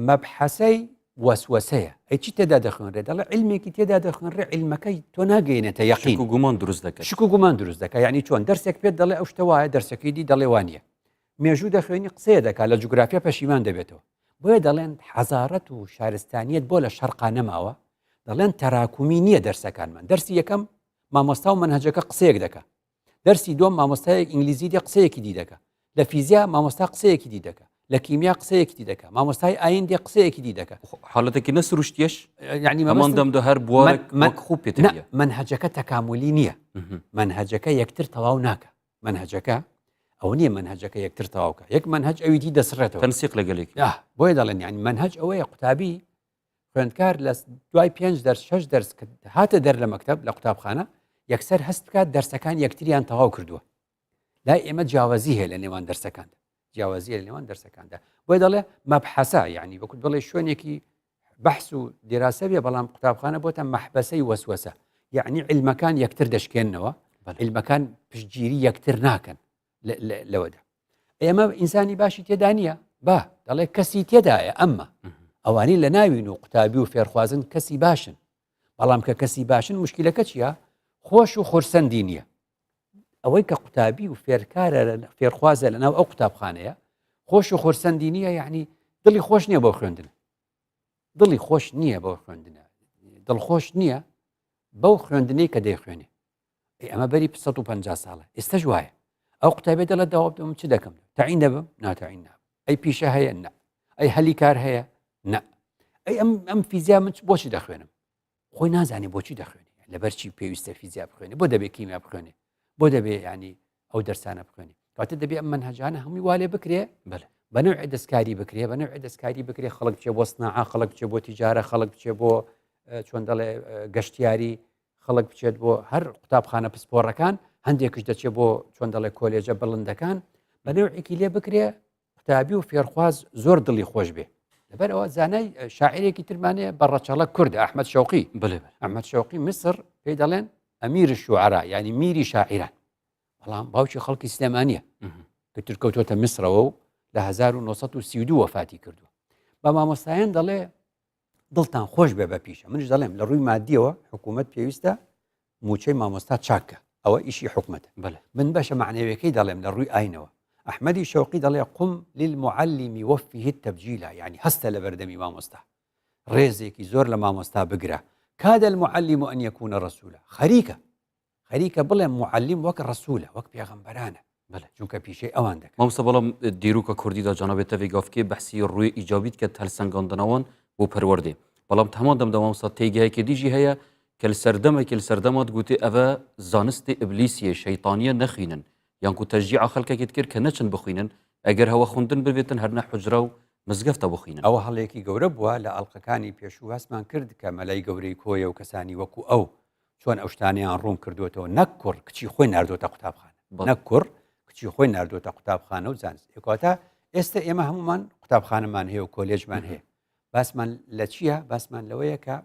مەبحەسەی وەسوەسەیە ئەی چی تێدا دەخوێنرێ دەڵێ علمێکی تێدا دەخوێنرێ علمەکەی تۆ ناگەینێتە یەقین شک و گومان دروست دەکات شک و گومان دروست دەکات یعنی چۆن دەرسێک پێت دەڵێ ئەو شتە وایە دەرسەکەی دی دەڵێ وانە مێژوو دەخوێنی قسەیە دەکات لە جوگرافیا پەشیمان دەبێتەوە بۆیە دەڵێن حەزارەت و شارستانیەت بۆ لە شەرقا نەماوە دەڵێن تەراکومی نییە دەرسەکانمان دەرسی یەکەم مامۆستا و مەنهەجەکە قسەیەک دەکا دەرسی دووەم مامۆستایەک ئینگلیزی دێ قسەیەکی دی دەکا لە فیزیا مامۆستا قسەیەکی دی دەکا لە کیمیا قسەیەکی دی دەکا مامۆستای ئاین دێ قسەیەکی دی دەکا حالەتێکی نە سروشتیش یعنی هەمان دەم دە هەر بوارێک وەک خۆ پێت نییە مەنهەجەکە تەکاملی نییە مەنهەجەکە یەکتر تەواو ناکە مەنهەجەکە ئەوە نییە مەنهەجەکە یەکتر تەواوکە یەک مەنهەج ئەوی دی دەسڕێتەوە تەنسیق لەگەلێک بۆیە دەڵێن یعنی مەنهەج ئەوەیە قوتابی خوێندکار لە دوای پێنج دەرس شەش دەرس کە هاتە دەر لە مەکتب لە قوتابخانە یەکسەر هەست بکات دەرسەکان یەکتریان تەواو کردووە لای ئێمە جیاوازی هەیە لە نێوان دەرسەکاندا جیاوازیە لە نێوان دەرسەکاندا بۆیە دەڵێ مەبحەسە یعنی وەکو بڵێ شوێنێکی بەحس و دیراسە بێ بەڵام قوتابخانە بۆتە مەحبەسەی وەسوەسە یعنی علمەکان یەکتر دەشکێنەوە علمەکان پشتگیری یەکتر ناکەن لەوەدا ئێمە ئینسانی باشی تێدا نییە با دەڵێ کەسی تێدایە ئەمە ئەوانەی لە ناوین و قوتابی و فێرخوازن کەسی باشن بەڵام کە کەسی باشن مشکلەکە چییە خۆش و خورسەندی نییە ئەوەی کە قوتابی و فێرکارە فێرخوازە لەناو ئەو قوتابخانەیە خۆش و خورسەندی نییە یعنی دڵی خۆش نییە بۆ خوێندن دڵی خۆش نییە بۆ خوێندنە دڵخۆش نییە بەو خوێندنەی کە دەیخوێنێ ئەی ئەمە بەری 150 ساڵە ئێستش وایە ئەو قوتابی دەڵێت داوا بدەم چ دەکەم تەعین دەبم ناتەعین نابم ئەی پیشە هەیە نە ئەی هەلی کار هەیە نە ئەی ئەم ئەم فیزیا من بۆچی دەخوێنم خۆی نازانێ بۆچی دەخوێنێ لەبەر چی پێویستە فیزیا بخوێنێ بۆ دەبێ کیمیا بخوێنێ بۆ دەبێ ینی ئەو دەرسانە بخوێنێ کاتە دەبێ ئەم منهجانە هەمووی والێ بکرێ بەلێ بە نەوعی دەستکاری بکرێ بە نەوعی دەستکاری بکرێ خەڵک بچێ بۆ سناعە خەڵک بچێ بۆ تیجارە خەڵک بچێ بۆ چۆن دەڵێ گەشتیاری خەڵک بچێت بۆ هەر قوتابخانە پسپۆڕەکان هەندێکش دەچێت بۆ چۆن دەڵێ کۆلێجە بڵندەکان بە نەوعێکی لێ بکرێ قوتابی و فێرخواز زۆر دڵی خۆش بێ لەبەر ئەوە زانای شاعرێکی ترمانەیە بە ڕەچەڵە کوردە ئەحمد شەوقی بڵێ ئەحمد شەوقی میسر پێی دەڵێن ئەمیر شوعرا یعنی میری شاعیران بەڵام باوکی خەڵکی سلێمانیە کە ترکەوتۆتە میسرەوە و لە 1932 وەفاتی کردووە بە مامۆستایان دەڵێ دڵتان خۆش بێ بە پیشە منش دەڵێم لە ڕووی مادیەوە حکوومەت پێویستە موچەی مامۆستا چاکە ئەوە ئیشی حکومەتە بەڵێ. من بەشە مەعنەویەکەی دەڵێم لە ڕووی ئاینەوە ئەحمەدی شەوقی دەڵێ قم للمعلم وفه التبجیلا یعنی هەستە لە بەردەمی مامۆستا ڕێزێکی زۆر لە مامۆستا بگرە کاد المعلم ان يكون رسولا خەریکە خەریکە بڵێم معلم وەک ڕسوولە وەک پێغەمبەرانە بەڵێ. چونکە پیشەی ئەوان دەکەن. مامۆستا بەڵام دیروکە کوردیدا جەنابێ تەڤی گافکێ بەحسی ڕووێ ئیجابی دکەت هەلسەنگاندنەوان بۆ پەروەردێ بەڵام هەمان دەمدا مامۆستا تێگەیەکێ دیژی هەیە کە li سەردەمێکێ li سەردەما دگوتێ ئەڤە زانستێ ئبلیسیە شەیتانیە نەخوینن یان کو تەشجیعا خەلکەکێ دکرد کە نەچن بخوینن ئەگەر هەوە خوندن بڤێتن هەرنە حوجرە و مزگەفتە بخوینن. ئەوە هەڵەیەکی گەورە بووە لە ئەڵقەکانی پێشوو باسمان کرد کە مەلای گەورەی کۆیە و کەسانی وەکو ئەو چۆن ئەو شتانەیان ڕوون کردوێتەوە نەک کوڕ کچی خۆی ناردۆتە قوتابخانە نەک کوڕ کچی خۆی ناردۆتە قوتابخانە و زانست ئێکواتە ئێستا ئێمە هەمومان قوتابخانەمان هەیە و کۆلێژمان هەیە باسمان لە چییە باسمان لەوەیە کە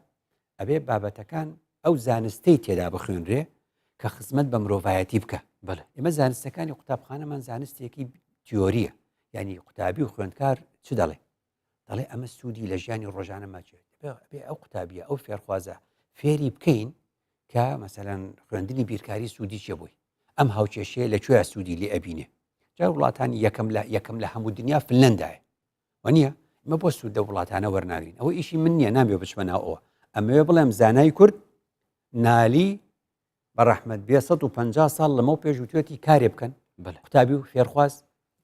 ئەبێ بابەتەکان ئەو زانستەی تێدا بخوێنرێ کە خزمەت بە مرۆڤایەتی بکە بەڵێ ئێمە زانستەکانی قوتابخانەمان زانستێکی تیۆریە یعنی قوتابی و خوێندکار چ دەڵێ دەڵێ ئەمە سوودی لە ژیانی ڕۆژانە ماچێت بێ ئەو قوتابیە ئەو فێرخوازە فێری بکەین کە مەسەلەن خوێندنی بیرکاری سوودی چێ بووی ئەم هاوکێشەیە لە کوێ سوودی لێ ئەبینێ جا وڵاتانی یەکەم لە یەکەم لە هەموو دنیا فنلندایە و نییە ئمە بۆ سوود لە وڵاتانە وەرناگرین ئەوە ئیشی من نییە نامێ بچمە ناوەوە ئەمەوێ بڵێم زانای کورد نالی بە ڕەحمەت بێ 150 ساڵ لەمەو پێش وتوێتی کارێ بکەن قوتابی و فێرخواز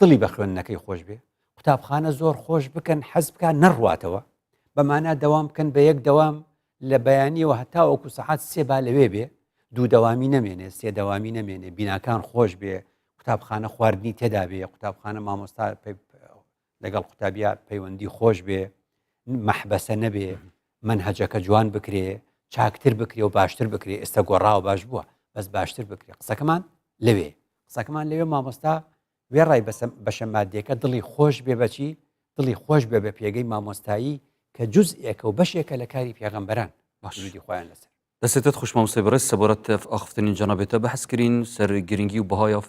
دڵی بە خوێندنەکەی خۆش بێ قوتابخانە زۆر خۆش بکەن حەز بکە نەڕواتەوە بەمانە دەوام بکەن بە یەک دەوام لە بەیانیەوە هەتاوەکو سەعات سێ با لەوێ بێ دوو دەوامی نەمێنێ سێ دەوامی نەمێنێ بیناکان خۆش بێ قوتابخانە خواردنی تێدا بێ قوتابخانە مامۆستا لەگەڵ قوتابیا پەیوەندی خۆش بێ مەحبەسە نەبێ مەنهەجەکە جوان بکرێ چاکتر بکرێ و باشتر بکرێ ئێستا گۆڕاوە باش بووە بەس باشتر بکرێ قسەکەمان لەوێ قسەکەمان لەوێ مامۆستا وێڕای بەشە مادیەکە دڵی خۆش بێ بەچی دڵی خۆش بێ بە پێگەی مامۆستایی کە جزئێکە و بەشێکە لە کاری پێغەمبەران باش درودی خۆیان لەسەر. دەسێتت خوش مامۆستای بەڕێز سەبارەت ئاخفتنین جەنابێتە بەحس کرین سەر گرنگی و بەهایا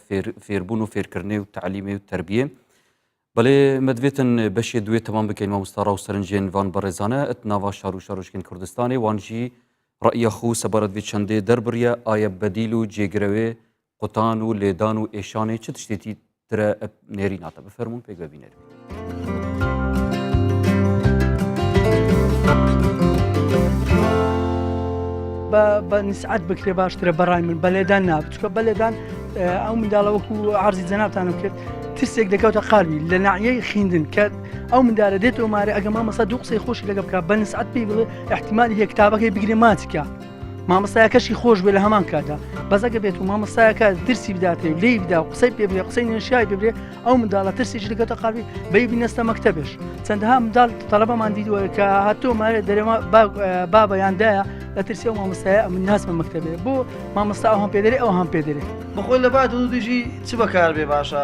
فێربوون و فێرکردنێ و تەعلیمێ و تەربیە بەڵێ مەدوێتن بەشێ دوێ تەمام بکەین مامۆستا ڕاو سەرنجێن ڤان بەڕێزانە ئەت ناوا شار و شارۆچکên کوردستانێ وان ژی ڕەئیە خوو سەبارەت vê çendê derbiriye aye bedîl û cêgirewê Qutan û lêdan û êşanê çi tiştêtî tire nêrîna te bifermûn pêk ve bînerî. بە نسعەت بکرێ باشترە بەڕای من بە لێدان نا چکە بە لێدان ئەو منداڵە وەکو عرضی جەنابتانم کرد ترسێک دەکەوتە قالبی لە ناعیەی خیندن کە ئەو مندارە دێت و مارە ئەگە مامەسا دوو قسەی خۆشی لەگە بکە بە نسعەت پێی بڵێ احتیمالی هەیە کتابەکەی بگرێ ماچکە مامۆستایەکەشی خۆش بێ لە هەمان کاتدا بەس ئەگە بێت و مامۆستایەکە ترسی بداتێ و لێی بدا و قسەی پێ بێ قسەی نەشیای ببرێ ئەو منداڵە ترسیش لەگەتە قالبی بەی بینەستە مەکتەبش چەندەها منداڵ تەلەبەمان دیدوە کە هاتۆ مارێ دەرێمە بابە یاندایە لە ترسی ئەو مامۆستایە ئەمن ناسمە مەکتەبێ بۆ مامۆستا ئەو هەم پێدەرێ ئەو هەم پێدەرێ بەخۆی لە بای توندوتیژی چ بەکار بێ باشە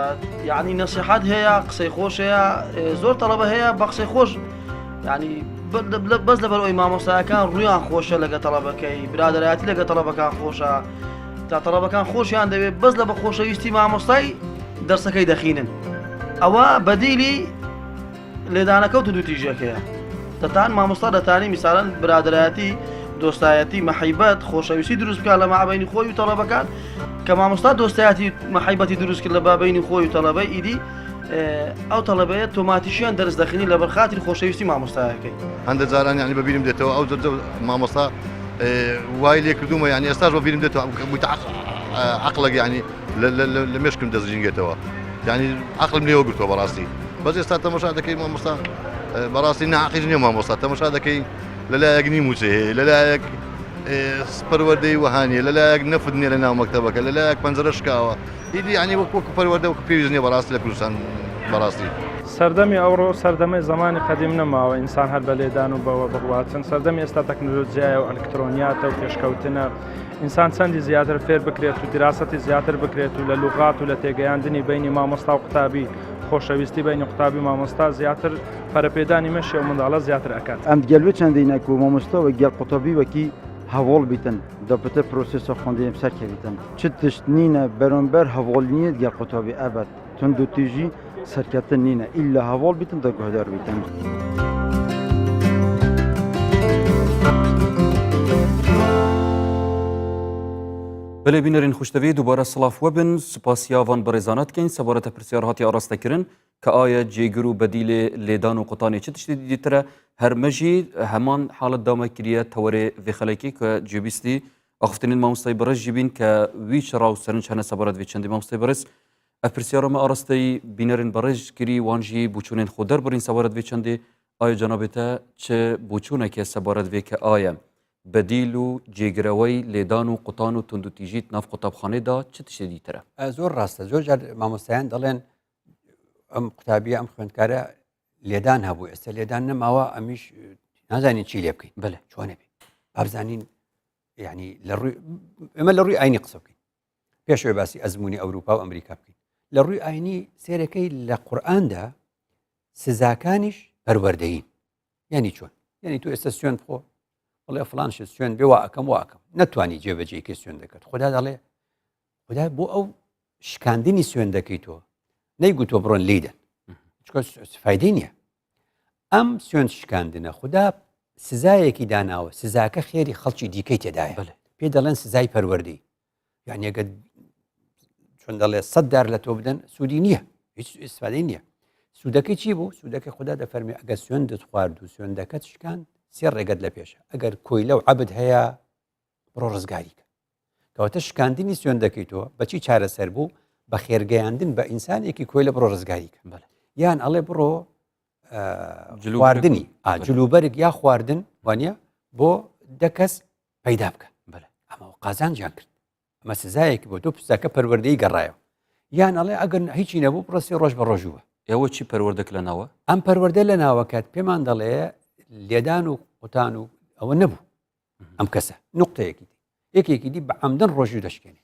یعنی نەسیحەت هەیە قسەی خۆش هەیە زۆر تەڵەبە هەیە بە قسەی خۆش یعنی بەس لەبەر ئەوی مامۆستاکان ڕویان خۆشە لەگە تەڵەبەکەی برادایەتی لەگە تەڵەبەکان خۆشە تا تەڵەبەکان خۆشیان دەوێت بەس لە بە خۆشەویستی مامۆستای دەرسەکەی دەخینن ئەوە بەدیلی لێدانەکە و توندوتیژیەکەیە دەتان مامۆستا دەتانی میسالەن برادایەتی دۆستایەتی مەحیبەت خۆشەویستی دروست بکات لە مابینی خۆی و تەڵەبەکان کە مامۆستا دۆستایەتی مەحیبەتی دروست کرد لە بابینی خۆی و تەڵەبەی ئیدی ئەو تەڵەبەیە تۆماتیشیان دەرس دەخینی لەبەر خاتری خۆشەویستی مامۆستایەکەی. هەندە جاران یانی بەبیرم دێتەوە ئەو جەرجە مامۆستا وای لێ کردومە یانی ئێستاش بەبیرم دێتەوە بوویتە عەقڵێک یانی لە مێشکم دەزرینگێتەوە یانی عەقڵم لێوە گرتووە بەڕاستی بەس ئێستا تەمەشا دەکەی مامۆستا بەڕاستی ناعەقیش نییە مامۆستا تەمەشا دەکەی لەلایەک نی موچە هەیە لەلایەک پەروەردەی وەها نییە لەلایەک نەفت نییە لە ناو مەکتەبەکە لەلایەک پەنجەرە شکاوە ئیدی یانی وەک وەکو پەروەردە وەکو پێویست نییە بەڕاستی لە کوردستان بەڕاستی. سەردەمی ئەوڕۆ سەردەمەی زمانی قەدیم نەماوە ئینسان هەر بە لێدان و بەوە بڕواتن سەردەمی ئێستا تەکنەلۆجیایە و ئەلکترۆنیاتە و پێشکەوتنە ئینسان چەندی زیاتر فێر بکرێت و دیراسەتی زیاتر بکرێت و لە لوغات و لە تێگەیاندنی بینی مامۆستا و قوتابی خۆشەویستی بینی قوتابی مامۆستا زیاتر پەرەپێدانی مەشی و منداڵە زیاتر ئەکات. ئەم گەل چەندینە کو مامۆستا و گەل قوتابی وەکی هەڤاڵ بیتن دا پتر پرۆسێسا خوەندنێ سەرکەویتن چ تشت نینە بەرامبەر هەڤاڵ نییە گەل قوتابی ئەبەد توندوتیژی سەرکەفتن نینە ئیلا هەڤاڵ بیتن دا گوهدار بیتن. بەلێ بینەرین خوشتەوی دووبارە سڵاف وەبن سوپاسیا ڤان بەڕێزانە دکەین سەبارەتە پرسیار هاتی ئاراستەکردن کە ئایا جێگر و بەدیلێ لێدان و قوتانێ چ تشتێ دیترە هەر مەژی هەمان حاڵەت دامە کریە تەوەرێ vê خەلەکی کە جێبیستی ئاخفتنین مامۆستای بەڕێز ژی بین کە وی چ ڕا و سەرنج هەنە سەبارەت vê چەندی مامۆستای بەڕێز ئەv پرسیارە me ئاراستەی بینەرên بەڕێز کری وان ژی بۆچوونên خۆ دەربڕین سەبارەت vê چەندێ ئایا جەنابێ te چ بۆچوونێکە سەبارەت vê کە ئایا بەدیل و جێگرەوەی لێدان و قوتان و توندوتیژیت ناو قوتابخانەدا چ تشتێ دیترە؟ زۆر ڕاستە زۆر جار مامۆستایان دەڵێن ئەم قوتابیە ئەم خوێندکارە لێدان هەبوو ئێستا لێدان نەماوە ئەمیش نازانین چی لێ بکەین بەێ چۆنە بێ بابزانین یعنی لە ڕووی ئێمە لە ڕووی ئاینی قسە بکەین پێشەوەی باسی ئەزمموی ئەوروپا و ئەمریکا بکەین لە ڕووی ئاینی سێرەکەی لە قورئاندا سزاکانیش پەروەردەین یعنی چۆن یعنی تۆ ئێستا سوێن بخۆ بڵێ فلان شت سوێن بێ وا ئەەکەم واکەم نەتوانی جێبەجێکە سوێن دەکات خدا دەڵێ خدا بۆ ئەو شکاندنی سوێندەکەی تۆ نەیگوتووە بڕۆن لیدەن چکە فایدەی نییە ئەم سوێند شکاندنە خدا سزایەکی داناوە سزاکە خێری خەڵکی دیکەی تێدایە پێ دەڵێن سزای پەروەردەی یعنی ئەگەر چۆن دەڵێ سەد دار لە تۆ بدەن سوودی نییە هیچ ئیسفادەی نییە سوودەکەی چی بوو سوودەکەی خدا دەفەرمی ئەگەر سوێندت خوارد و سوێندەکەت شکان سێ ڕێگەت لە پێشە ئەگەر کۆیلە و عەبد هەیە بڕۆ ڕزگاری کە کەواتە شکاندنی سوێندەکەی تۆ بەچی چارەسەر بوو بە خێرگەیاندن بە ئینسانێکی کۆیلە بڕۆ ڕزگاری کە یان ئەڵێ بڕۆ خواردنی جلوبەرگ یا خواردن وانە بۆ دە کەس پەیدا بکە ئەمە قازانجیان کرد ئەمە سزایەکی بۆ تۆ پسەکە پەروەردەی گەڕایەوە یان ئەڵێ ئەگەر هیچی نەبوو بڕسی ڕۆژ بە ڕۆژووە ئێوە چی پەروەردەک لە ناوە ئەم پەروەردە لە ناوەکەت پێمان دەڵێ لێدان و قوتان و ئەوە نەبوو ئەم کەسە نقطەیەکی دی یەکێکی دی بە عەمدەن ڕۆژوو دەشکێنێ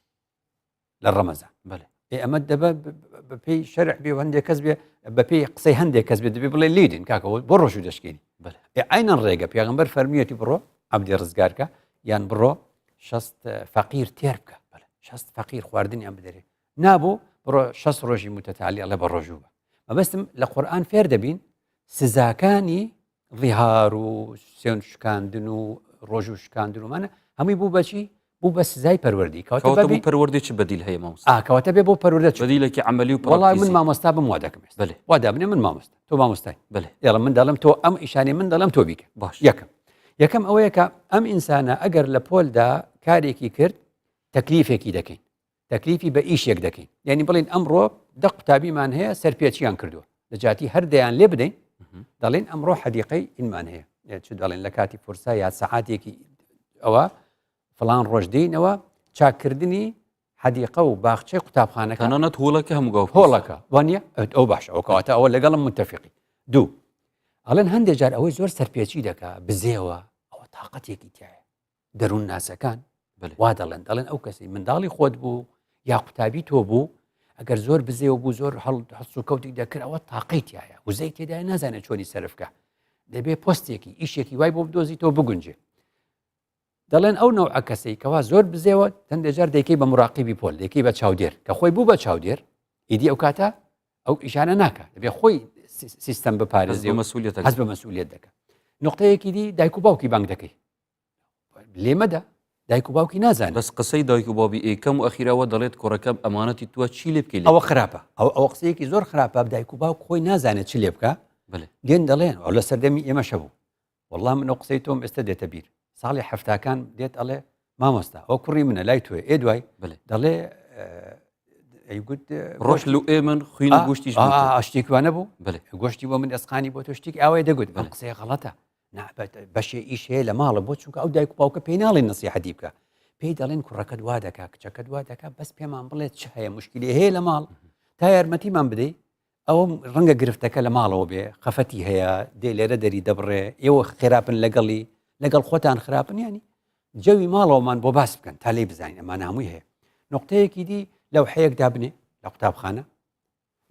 لە ڕەمەزان بەێ ئێ ئەمە دەبە بەپێی شەرع بێ و هەندێک کەس بێ بەپێی قسەی هەندێک کەس بێ دەبێ بڵێ لیدن کاکەەوە بۆ ڕۆژوو دەشکێنی بەێ ئێ عینەن ڕێگە پێغەمبەر فەرمیەتی بڕۆ عەبدی ڕزگارکە یان بڕۆ شەست فەقیر تێر بکە بەڵێ شەست فەقیر خواردنیان بدەرێ نابوو بڕۆ شەست ڕۆژی متەتالی ئەڵێ بە ڕۆژوو بە مەبەستم لە قورئان فێر دەبین سزاکانی ظیهار و سوێند شکاندن و ڕۆژ و شکاندن ومانە هەمووی بوو بەچی بوو بە سزای پەروەردی کەواتە کەواتە بۆ پەروەردەی چ بەدیل هەیە مامۆستا ئا کەواتە بێ بۆ پەروەردە چ بەدیلێکی عەمەلی و وەڵای من پراکتیزی مامۆستا بم وا دەکەم ئێستا بەلێ وا دابنێ من مامۆستا تۆ مامۆستای بەلێ ئێڵە من دەڵێم تۆ ئەم ئیشانەی من دەڵێم تۆ بیکە باش یەکەم یەکەم ئەوەیە کە ئەم ئینسانە ئەگەر لە پۆلدا کارێکی کرد تەکلیفێکی دەکەین تەکلیفی بە ئیشێک دەکەین یعنی بڵین ئەمڕۆ دە قوتابیمان هەیە سەرپێچیان کردووە لە جاتی هەر دەیان لێ بدەین دەڵێن ئەمڕۆ حەدیقەی ئینمان هەیە چ دەڵێن لە کاتی فرسا یا سەعاتێکی ئەوە فلان ڕۆژ دێینەوە چاکردنی حەدیقە و باخچەی قوتابخانەکە تەنانەت هۆڵەکە هەموو گاو هۆڵەکە وانە ئەو باش ئەو کەواتە ئەوە لەگەڵم متفقی دوو ئەڵێن هەندێک جار ئەوەی زۆر سەرپێچی دەکا بزێوە ئەوە تااقەتێکی تایە دەروون ناسەکان وا دەڵێن دەڵێن ئەو کەسی منداڵی خۆت بوو یا قوتابی تۆ بوو ئەگەر زۆر بزێوە بوو زۆر هەڵ هەڵسوکەوتی دەکرد ئەوە تاقەی تایە وزەی تێدای نازانێت چۆنی سەرفکە دەبێ پۆستێکی ئیشێکی وای بۆ بدۆزی تۆ بگونجێ دەڵێن ئەو نەوعە کەسەی کەوا زۆر بزێوە هەندێک جار دەیکەی بە مراقیبی پۆل دەیکەی بە چاودێر کە خۆی بوو بە چاودێر ئیدی ئەو کاتە ئەو ئیشانە ناکە دەبێ خۆی سیستەم بپارێزێ مەسئولیت هەست بە مەسئولیت دەکە نقطەیەکی دی دایک و باوکی بانگ دەکەی لێمەدا دایک و باوکی نازان بەس قسەی دایک و بابی ئێکەم و ئەخیرەوە دەڵێت کوڕەکەم ئەمانەتی تووە چی لێ بکەی ئەوە خراپە ئەو ئەو قسەیەکی زۆر خراپە دایک و باوک خۆی نازانێت چ لێ بکە دێن دەڵێن ئەو لە سەردەمی ئێمەشە بوو وەڵا من ئەو قسەی تۆم ئێستا دێتە بیر ساڵی حەفتاکان دێت ئەڵێ مامۆستا ئەو کوڕی منە لای تۆێ ئێ دوای دەڵێ ئەیگوت ڕۆژ لو ئێ من خوین و گوشتیش شتێکوانە بوو گۆشتی بۆ من ئەسقانی بۆ تۆ شتێک ئاوای دەگوت بەم قسەی غەڵەتە بەشێ ئیش هەیە لە ماڵە بۆ چونکە ئەو دایک و باوکە پێی ناڵێن نسیحەتی بکە پێی دەڵێن کوڕەکەت وا دەکا کچەکەت وا دەکا بەس پێمان بڵێت چ هەیە مشکلی هەیە لە ماڵ تا یارمەتیمان بدەیت. ئەوە ڕەنگە گرفتەکە لە ماڵەوە بێ خەفەتی هەیە دێ لێرە دەری دەبڕێ ئێوە خێراپن لەگەڵی لەگەڵ خۆتان خراپن ینی جەوی ماڵەوەمان بۆ باس بکەن تا لی بزانین ئەمانە هەمووی هەیە نقطەیەکی دی لەو حەیەک دابنێ لە قوتابخانە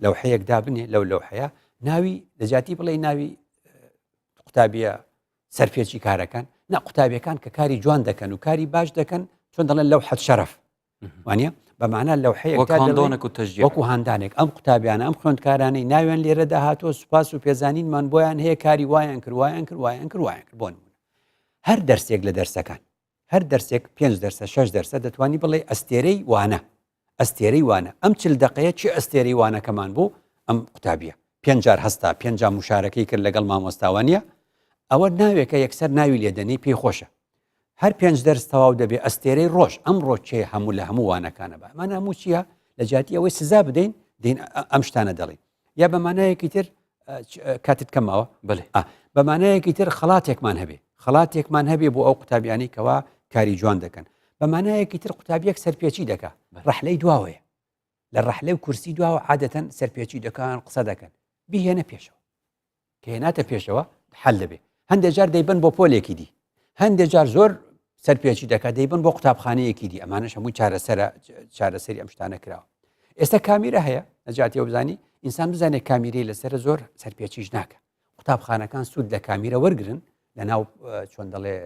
لەو حەیەک دابنێ لەو لەو حەیە ناوی لە جیاتی بڵێ ناوی قوتابیە سەرپێچی کارەکان نە قوتابیەکان کە کاری جوان دەکەن و کاری باش دەکەن چۆن دەڵێن لەو حەد شەرف وانە بەمانە لەو حەیەک و تەژ وەکو هاندانێک ئەم قوتابیانە ئەم خوێندکارانەی ناویان لێرە داهاتوە سوپاس و پێزانینمان بۆیان هەیە کاری وایان کرد وایان کرد وایان کرد وایان کرد بۆ نمونە هەر دەرسێک لە دەرسەکان هەر دەرسێک پێنج دەرسە شەش دەرسە دەتوانی بڵێ ئەستێرەی وانە ئەستێرەی وانە ئەم چل دقەیە چی ئەستێرەی وانەکەمان بوو ئەم قوتابیە پێنج جار هەستا پێنج جار مشارەکەی کرد لەگەڵ مامۆستاوانە ئەوە ناوێکە یەکسەر ناوی لێدەنی پێی خۆشە هەر پێنج دەرس تەواو دەبێ ئەستێرەی ڕۆژ ئەمڕۆ کێ هەموو لە هەموو وانەکانە بە ئەمانە هەموو چییە لە جیاتی ئەوەی سزا بدەین دین ئەم شتانە دەڵێن یا بە مانایەکی تر کاتت کەماوە بڵێ بە مانایەکی تر خەڵاتێکمان هەبێ خەڵاتێکمان هەبێ بۆ ئەو قوتابیانی کەوا کاری جوان دەکەن بە مانایەکی تر قوتابیەک سەرپێچی دەکا ڕەحلەی دواوەیە لە ڕەحلەی و کورسی دواوە عادەتەن سەرپێچی دەکان قسە دەکەن بیهێنە پێشەوە کە هێناتە پێشەوە حل دەبێ هەندێک جار دەیبن بۆ پۆلێکی دی هەندێک جار زۆر سەرپێچی دەکات دەیبن بۆ قوتابخانەیەکی دی ئەمانەش هەمووی چارەسەرە چارەسەری ئەم شتانە کراوە ئێستا کامیرە هەیە نەجاتیەوە بزانی ئینسان بزانێت کامیرەی لەسەر زۆر سەرپێچیش ناکە قوتابخانەکان سوود لە کامیرە وەرگن لە ناو چۆن دەڵێ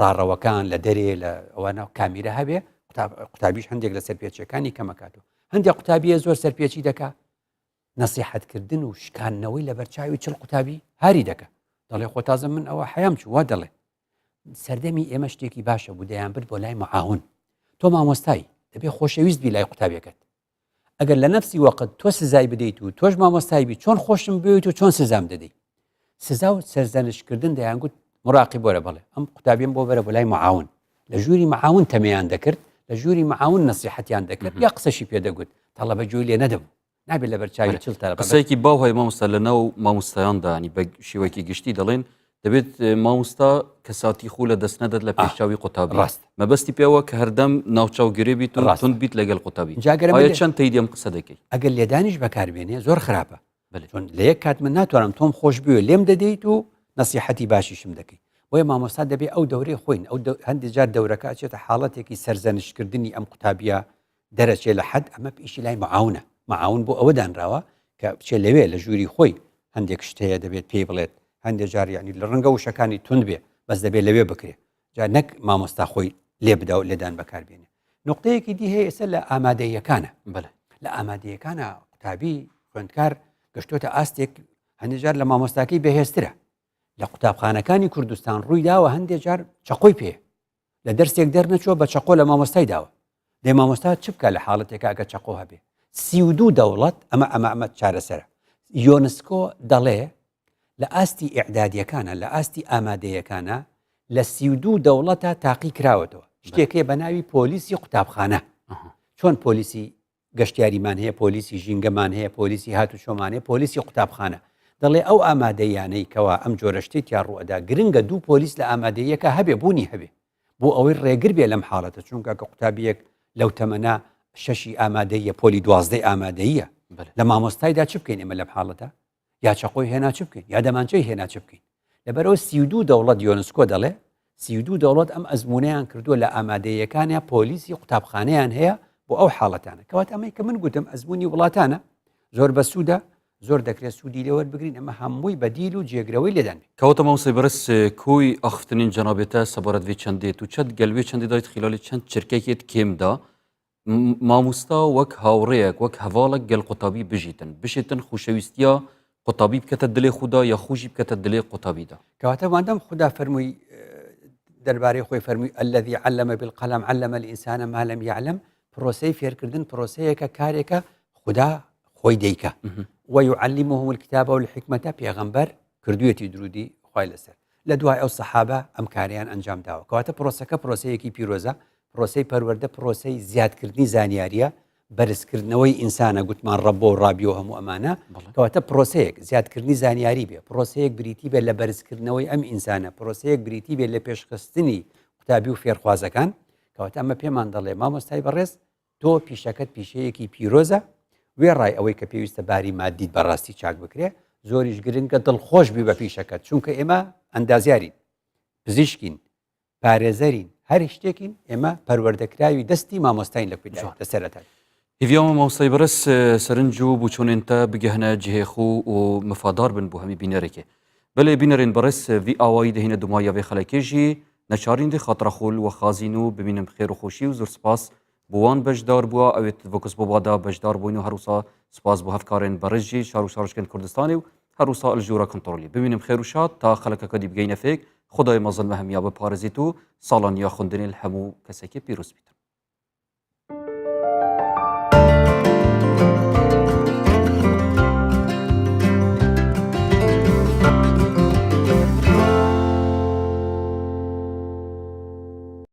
ڕاڕەوەکان لە دەرێ لە ئەوانە کامیرە هەبێ قوتابیش هەندێک لە سەرپێچەکانی کەمەکاتەوە هەندێک قوتابیە زۆر سەرپێچی دەکا نەسیحەتکردن و شکاندنەوەی لەبەرچاوی چل قوتابی هاری دەکە دەڵێ خۆ تازە من ئەوە حەیام چوو وا دەڵێ سەردەمی ئێمە شتێکی باشە بوو دەیان برد بۆ لای معاون تۆ مامۆستای دەبێ خۆشەویست بی لای قوتابیەکەت ئەگەر لە نەفسی وەقت تۆ سزای بدەیت و تۆش مامۆستای بی چۆن خۆشم بوێت و چۆن سزام دەدەی سزا و سەرزەنشکردن دەیانگوت مراقی بۆرە بڵێ ئەم قوتابیم بۆ بەرە بۆ لای معاون لە ژووری معاون تەمەیان دەکرد لە ژووری معاون نەسیحەتیان دەکرد یا قسەشی پێدەگوت تەڵەبە گوێی لێ نەدەبوو نابێت لەبەر چاوی چل تەرەفە قسەیەکی باو هەیە مامۆستا لە ناو مامۆستایاندا ینی بە شێوەیەکی گشتی دەڵێن دەبێت مامۆستا کەساتی خۆ لە دەست نەدات لە پێشچاوی قوتابی ڕاست مەبەستی پێوە کە هەردەم ناوچاو گرێ بیت و ڕاست. توند بیت لەگەڵ قوتابی جا گەر ئایا من- چەند تەیدی ئەم قسە دەکەی ئەگەر لێدانیش بەکاربێنێ زۆر خراپە بەلێ. چون لە یەک کات من ناتوانم تۆم خۆش بوێ لێم دەدەیت و نەسیحەتی باشیشم دەکەی بۆیە مامۆستا دەبێ ئەو دەورەی خۆین ئەو هەندێک جار دەورەکە ئەچێتە حاڵەتێکی سەرزەنشتکردنی ئەم قوتابیە دەرەچێ لە حەد ئەمە ئیشی لای معاونە معاون بۆ ئەوە دانراوە کە بچێ لەوێ لە ژووری خۆی هەندێک شت هەیە دەبێت پێی بڵێت هەندێک جار یعنی لە ڕەنگە وشەکانی توند بێ بەس دەبێت لەوێ بکرێ جا نەک مامۆستا خۆی لێ بدا و لێدان بەکاربێنێ نقطەیەکی دی هەیە ئێستا لە ئامادەیەکانە بەڵێ لە ئامادەیەکانە قوتابی خوێندکار گەشتۆتە ئاستێک هەندێک جار لە مامۆستاکەی بەهێزترە لە قوتابخانەکانی کوردستان ڕووی داوە هەندێک جار چەقۆی پێ لە دەرسێک دەرنەچووە بە چەقۆ لە مامۆستای داوە دێ مامۆستا چ بکە لە حاڵەتێکا ئەگە چەقۆ هەبێ 32 دەوڵەت ئەمە ئەمە ئەمە چارەسەرە یۆنسکۆ دەڵێ لە ئاستی ئیعدادیەکانە لە ئاستی ئامادەیەکانە لە 32 دەوڵەتە تاقی کراوەتەوە شتێکێ بە ناوی پۆلیسی قوتابخانە چۆن پۆلیسی گەشتیاریمان هەیە پۆلیسی ژینگەمان هەیە پۆلیسی هاتوچۆمان هەیە پۆلیسی قوتابخانە دەڵێ ئەو ئامادەیانەی کەوا ئەم جۆرە شتەی تیا ڕوئەدا گرنگە دوو پۆلیس لە ئامادەیەکە هەبێ بوونی هەبێ بۆ ئەوەی ڕێگر بێ لەم حاڵەتە چونکە کە قوتابیەک لەو تەمەنە شەشی ئامادەیە پۆلی دوازدەی ئامادەیە لە مامۆستایدا چ بکەین ئێمە لەم حاڵەتە یا چەقۆی هێنا چ بکەین یا دەمانچەی هێنا چ بکەین لەبەرەوە 32 دەوڵەت یۆنسکۆ دەڵێ 32 دەوڵەت ئەم ئەزمونیان کردووە لە ئامادەیەکانە پۆلیسی قوتابخانەیان هەیە بۆ ئەو حاڵەتانە کەوات ئەمەی کە من گوتم ئەزمموی وڵاتانە زۆر بەسوودە زۆر دەکرێت سوودی لێوەربگرین ئەمە هەمووی بەدیل و جێگرەوەی لێدان بێت. کەواتە مامۆستای بەڕێز کۆی ئاخفتنین جەنابێتە سەبارەت وێ چەندێت و چەند گەل وێ چەندێ دایت خیلالی چەند چرکەکێت کێمدا مامۆستا وەک هاوڕێیەک وەک هەڤاڵێک گەل قوتابی بژیتن بشێتن خوشەویستیا قوتابی بکەتە دلێ خودا یا خوشی بکەتە دلێ قوتابیدا. کەواتە مادەم خودا فەرمووی دەربارەی خۆی فەرمووی الذی علم بالقلم علم الانسان ما لم يعلم پرۆسەی فێرکردن پرۆسەیەکە کارێکە خودا خۆی دەیکا ويعلمهم الكتاب والحکمە پێغەمبەر کردوویەتی درودی خوای لەسەر لە دوای ئەو سەحابە ئەم کاریان ئەنجام داوە کەواتە پرۆسەکە پرۆسەیەکی پیرۆزە پرۆسەی پەروەردە پرۆسەی زیادکردنی زانیاریە بەرزکردنەوەی ئینسانە گوتمان ڕەبۆ و ڕابیۆ هەموو ئەمانە کەواتە پرۆسەیەک زیادکردنی زانیاری بێ پرۆسەیەک بریتی بێ لە بەرزکردنەوەی ئەم ئینسانە پرۆسەیەک بریتی بێ لە پێشخستنی قوتابی و فێرخوازەکان کەواتە ئەمە پێمان دەڵێ مامۆستای بەڕێز تۆ پیشەکەت پیشەیەکی پیرۆزە وێڕای ئەوەی کە پێویستە باری مادیت بەڕاستی چاک بکرێ، زۆریش گرنگە دڵخۆش بی بە پیشەکەت، چونکە ئێمە ئەندازیارین، پزیشکین، پارێزەرین، هەر شتێکین، ئێمە پەروەردەکراوی دەستی مامۆستاین لە کویدا لە سەرەتای. هیڤیامە مامۆستای بەڕێز سەرنج و بوچۆنێن تە بگەهنە جهێ خو و مفادار بن بۆ هەمی بینەرێکێ. بەلێ بینەرێن بەڕێز ڤی ئاوایی دهینە دوماییا ڤێ خەلەکێ ژی نەچارین دێ خاترە خۆل وە خازین و بمینن بخێر و خۆشی و زۆر سپاس بۆ وان بەشدار بووە ئەوێت ڤۆکس بۆبادا بەشدار بووین و هەروسا سپاس بۆ هەڤکارێن بەڕێز ژی شار و شارۆچکەن کوردستانێ و هەروسا ئەل ژوورا کنتڕۆلی بمینم خێر و شاد تا خەلەکەکە دی بگەینە فێک خودای مەزن مە هەمیا بپارێزیت و ساڵان یا خوندنێل هەموو کەسێکێ پیرۆز بیتن.